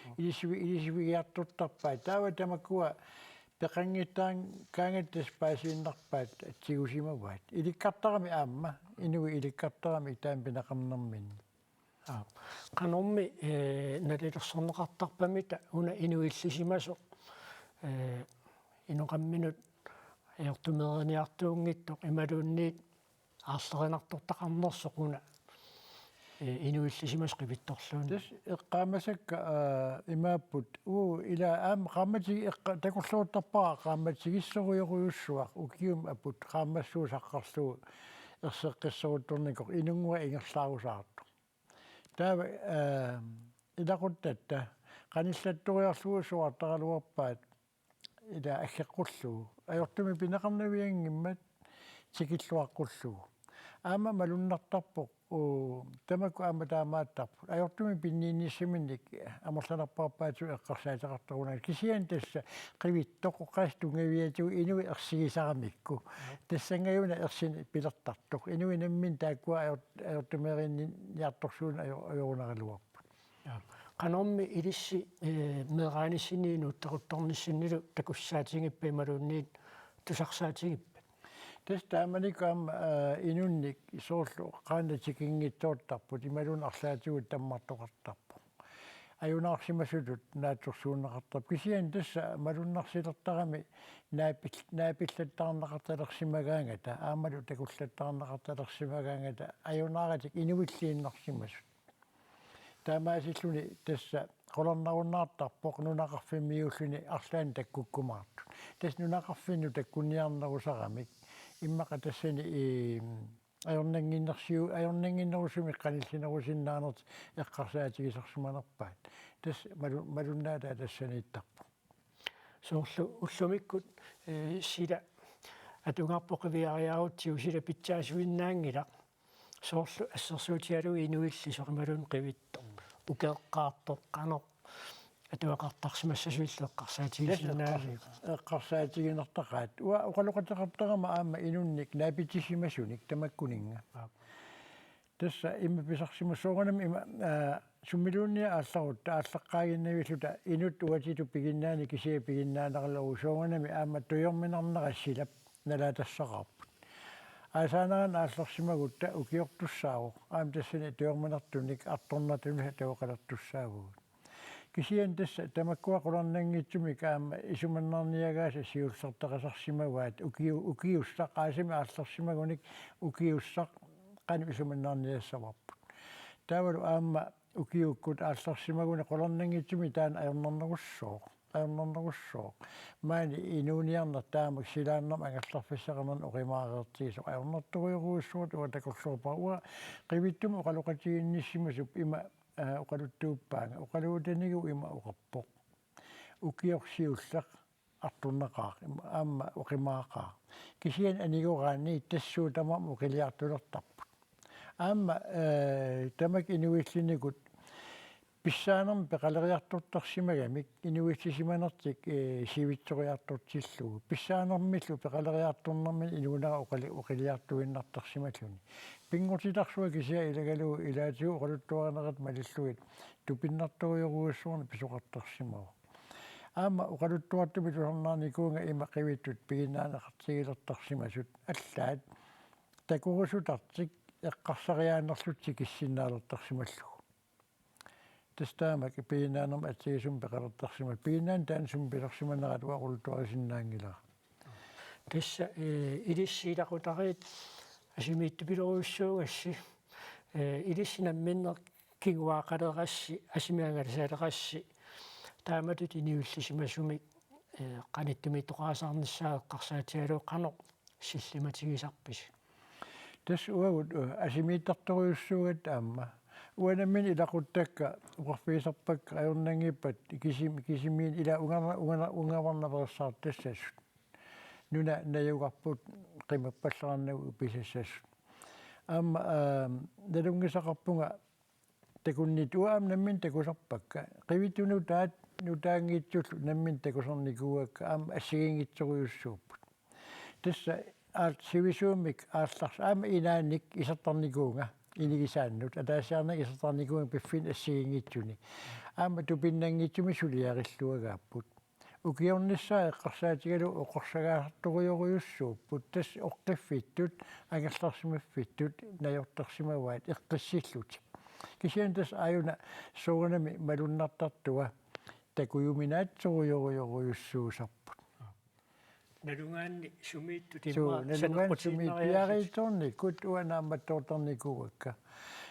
Aap. Ilisivi-, ilisivigiartortarpaat. Taava tamakkua peqanngittaakkaangatta tassa paasiinnarpaat tigusimavaat. Ilikkartarami aamma, inuit ilikkartarami taama pineqarnerminni. Aap. Qanormi, ee, nalilersorneqartarpamita una inuillisimasoq, ee, inoqamminut ajortumeeriniartuunngitsoq imaluunniit aarlerinartortaqarnersoq una, ee, inuillisimasoq qivittorluunniit? Tassa eqqaamasakka, aa, imaapput, uu, ila aamma qaammatigis-, eqqa-, takorluuttarpara qaammatigissoriorujussuaq ukiumut aput qaammassuusaqqarlugu erseqqissoruttornikoq inunngua ingerlaarusaartoq. Taava, ee, ilaquttatta qanillattoriarlugu suaartaraluarpaat ila aggeqqullugu. Ajortumik pineqarnavianngimmat tikilluaqqullugu. Aamma malunnartarpoq, uu, tamakku aamma taamaattarput. Ajortumik pinniinnissaminnik amerlanerpaarpaatigut eqqarsaateqartarunanga. Kisianni tassa qivittoq oqaaseq tunngaviatigut inuit ersigisaramikku. Tassanngaannaq ersineq pilertartoq. Inuit namminneq taakkua ajor-, ajortumeerinniartorsuuneq ajo-, ajorunaraluarput. Aap. Qanormi ilissi, ee, meeraanissinnilu nuuttaruttornissinnilu takussaatigippit imaluunniit tusarsaatigippit? Tassa taamanikkut aamma, ee, inunnik soorlu qaannat tikinngitsoortarput imaluunniit arlaatigut tammartoqartarpoq. Ajunaarsimasutut naatsorsuunneqartarpoq. Kisianni tassa malunnarsilertarami naapil-, naapillattaarneqartalersimagaangata, aammalu takullattaarneqartalersimagaangata, ajunaaratik inuilliinnarsimasut. Taamaasilluni tassa qularnarunnaartarpoq nunaqarfimmiuulluni arlaannik takkukkumaartut. Tassa nunaqarfinnut takkunniarnerusaramik. Immaqa tassani, ee, ajornannginnersiu-, ajornannginnerusumik qanillinerusinnaanertik eqqarsaatigisarsimanerpaat. Tassa malu-, malunnaataat tassaniittarpoq. Soorlu ullumikkut, ee, sila atugarput qiviariarutsigu sila pitsaasuinnaanngilaq. Soorlu assersuutigalugu inuillisoq imaluunniit qivittoq, ukeeqqaartoq, qanoq atugaqartarsimassasuillu eqqarsaatigisinnaavigit? Tassa eqqars-, eqqarsaatiginertaqaat. Uanga oqaloqateqartarama aamma inunnik naapitissimasunik tamakkuninnga. Aap. Tassa ima pisarsimassaaq soorunami ima, aa, sumiluunniit aallarutta aallaqqaaginnavilluta inuk uatsitut piginnaaneq kisiat piginnaanerullugu soorunami aamma tujorminarnerat silap nalaatassaqarput. Aasaanerani aallarsimagutta ukiortussaavoq, aamma tassani tujorminartunik artornartunik atugaqalertussaavugut. Kisianni tassa tamakkua qularnanngitsumik aamma isumannaarniagaasa siullertaqasarsimavaat ukiu-, ukiussaq aasamik aallarsimagunik ukiussaq qanoq isumannaarniassavarput. Taavalu aamma ukiukkut aallarsimagunik qularnanngitsumik taanna ajornarnerussooq, ajornarnerussooq. Maani inuuniarneq taamak silaannarmik angerlarfissaqarnernik oqimaareertigisoq ajornartorujorujussuuvoq, uanga takorloorpara uanga qivittumi oqaloqatigiinnissimasup ima, aa, oqaluttuuppaanga. Oqaluutanigu ima oqarpoq: Ukioq siulleq artornaqaaq, ima aamma oqimaaqaaq. Kisianni anigoraanni tassa suut tamarmik oqiliartulertarput. Aamma, ee, tamakku inuillinikut Pissaanermik peqaleriartortarsimagamik inuussisimanertik, ee, sivitsoriartortillugu. Pissaanermillu peqaleriartornermini inuunera oqali-, oqiliartuinnartarsimalluni. Pinngortitarsuaq kisiat ilagalugu ilaatigut oqaluttuarineqartut malillugit tupinnartorujorujussuarnik pisoqartarsimavoq. Aamma oqaluttuartumik tusarnaarnikuuvunga ima qivittut piginnaaneqartigilertarsimasut allaat takorusutartik eqqarsariaanerlutik kissinnaalertarsimallugu. Tassa taamak piginnaanermik atsigisumik peqalertarsimasoq. Piginnaaneq taanna sumik pilersimanerat uanga oqaluttuarisinnaanngilara. Tassa, ee, ilissi ilaqutariit asimiittupilorujussuugassi, ee, ilissi namminneq kinguaaqqaleqassi, asimiit angalasaleqassi, taamatut inuussisimasumik, ee, qanittumiittoqarusaarnissaa eqqarsaatigalugu qanoq sillimatigisarpisi? Tassa uagut, ee, asimiittartorujussuugatta aamma. Uanga nammineq ilaquttakka oqarfigisarpakka ajornanngippat kisimi-, kisimiinni ilaa unga-, unga-, ungavarnaveersaartassasut. Nuna najugarput qimappallarnagu pisassasut. Aamma, aa, nalunngisaqarpunga takunnittut uanga aamma nammineq takusarpakka. Qivittut nutaat nutaanngitsullu nammineq takusarnikuuakka aamma assigiinngitsorujussuupput. Tassa aal-, sivisuumik aallars-, aamma inaanik isertarnikuuvunga inigisaannut. Ataasiarnanga isertarnikuuvunga piffinnut assigiinngitsunik. Aamma tupinnanngitsumik suliarilluagaapput. Ukiornissaa eqqarsaatigalugu oqorsagaasartorujorujussuupput, tassa oqqiffittut, angerlarsimaffittut najortarsimavaat eqqissillutik. Kisianni tassa aajuna soorunami malunnartartua takujuminaatsorujorujussuusarput. Nalugaanni sumiittut. Suu, immaqa nalugaanni sumiit saneqqutiinnariaasut. Piareersornikkut uanga naammattoortarnikuuakka.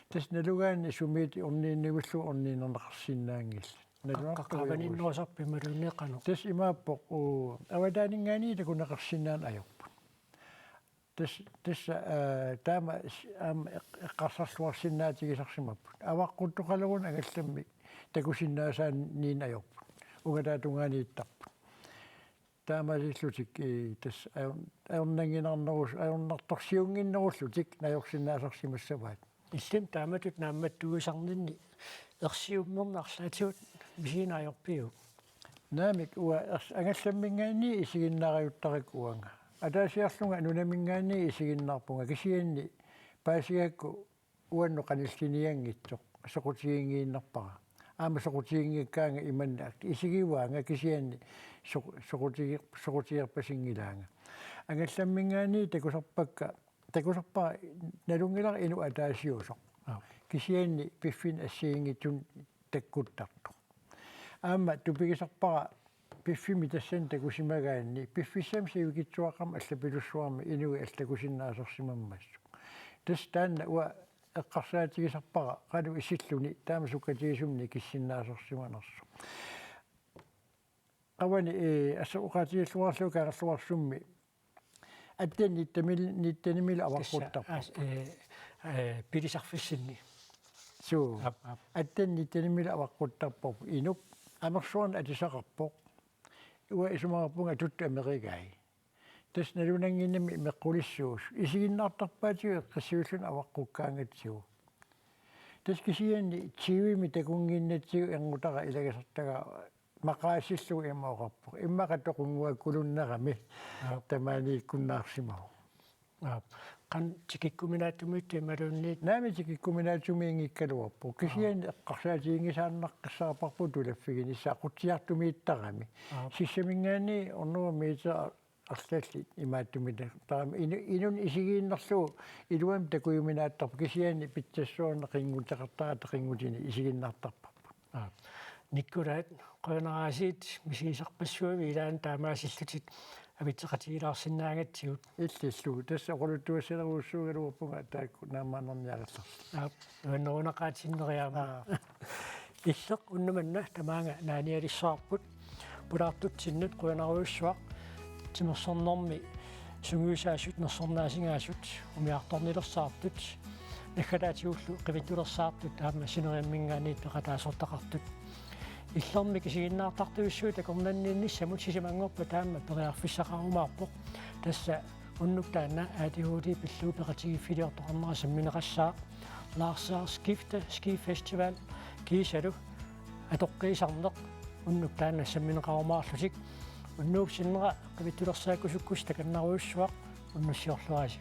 Tassa nalugaanni sumiit orniinnavillugu orniinnarneqarsinnaanngillat. Nalunartorujorujussuuvoq. Qaqqapaninnoosarpimmaluunniit qanoq? Tassa imaappoq, uu, avataaninngaanniit takuneqarsinnaaneq ajorput. Tassa, tassa, aa, taama s-, aamma eq-, eqqarsarluarsinnaatigisarsimapput. Avaqquttoqaleruni angallammik takusinnaasaanniineq ajorput. Ungataatungaaniittarput. Taamaalillutik, ee, tassa ajor-, ajornannginarnerus-, ajornartorsiunnginnerullutik najorsinnaasarsimassavaat. Illimmi taamatut naammattuisarninni ersiummerneq arlaatigut misiginajorpiuk? Naamik, uanga ers-, angallamminngaanniit isiginnaarajuttarakku uanga. Ataasiarlunga nunaminngaanniit isiginnaarpunga, kisianni paasigakku uannut qanillinianngitsoq soqutiginngiinnarpara. Aamma soqutiginngikkaanga imannak isigivaanga, kisianni soq-, soqutigi-, soqutigerpasinngilaanga. Angallamminngaanniit takusarpakka, takusarpara nalunngilara inuk ataasiusoq. Aap. Kisianni piffinnut assigiinngitsunik takkuttartoq. Aamma tupigisarpara piffimmi tassani takusimagaanni, piffissami sivikitsuaqqammi allapilussuarmi inuit allat takusinnaasarsimammassuk. Tassa taanna uanga eqqarsaatigisarpara qanoq isilluni taama sukkatigisumik nikissinnaasarsimanersoq. Qavani, ee, assut oqaatigilluarlugu Kangerluarsummi atten nittenimil-, nittenimil avaqquttarpoq. Tassa, as-, ee, ee, pilisarfissinni. Suu. Aap, aap. Atten nittenimil avaqquttarpoq inuk. Amersuarneq atisaqarpoq. Uanga isumaqarpunga atuttut amerigai. Tassa nalunannginnami meqqulissuusut. Isiginnaartarpaatigut eqqissivilluni avaqqukkaangatsigu. Tassa kisianni T V-mi takunnginnatsigu erngutara ilagisartagaa maqaasillugu ima oqarpoq: Immaqa toqunnguakkulunnerami. Aap. Tamaaniikkunnaarsimavoq. Aap. Qanoq tikikkuminaatsumiittut imaluunniit? Naamik, tikikkuminaatsumiinngikkaluarpoq. Kisianni, aap, eqqarsaatiginngisaannaqqissaarparput tulaffiginissaa qutsiartumiittarami. Aap. Sissaminngaanniit ornera meter arlallit imaattumita. Taama inu-, inunnik isigiinnarlugu iluamik takujuminaattarpoq, kisianni pitsassuarnik qinnguteqartarata qinngutini isiginnaartarparput. Aap. Nikkulaat, qujanaq aasiit misigisarpassuavit ilaanni taamaasillutit avitseqatigilaarsinnaagatsigut. Illillu, tassa oqaluttuassalerusussuugaluarpunga taakku naammaannarniarillarlugit. Aap, nuannerunaqaatinneriaama. Aap. Illeq unnuk manna tamaanga naanialissavarput. Pulaartutsinnut qujanarujussuaq. Timersornermi sungiusaasut nersornaasingaasut umiartornilersaartut, naggataatigullu qivittulersaartut aamma sineriamminngaanniit peqataasortaqartut. Illermik isiginnaartartussat akornanniinnissamut sisamanngorpat taama periarfissaqarumaarpoq. Tassa unnuk taanna A D H D pillugu peqatigiiffiliortoqarnera sammineqassaaq. Lars Saar Skifte Ski Festival kiisalu atoqqiisarneq unnuk taanna sammineqarumaarlutik. Unnuup sinnera qivittulersaakkusukkussi takannarujussuaq unnussiorluarisi.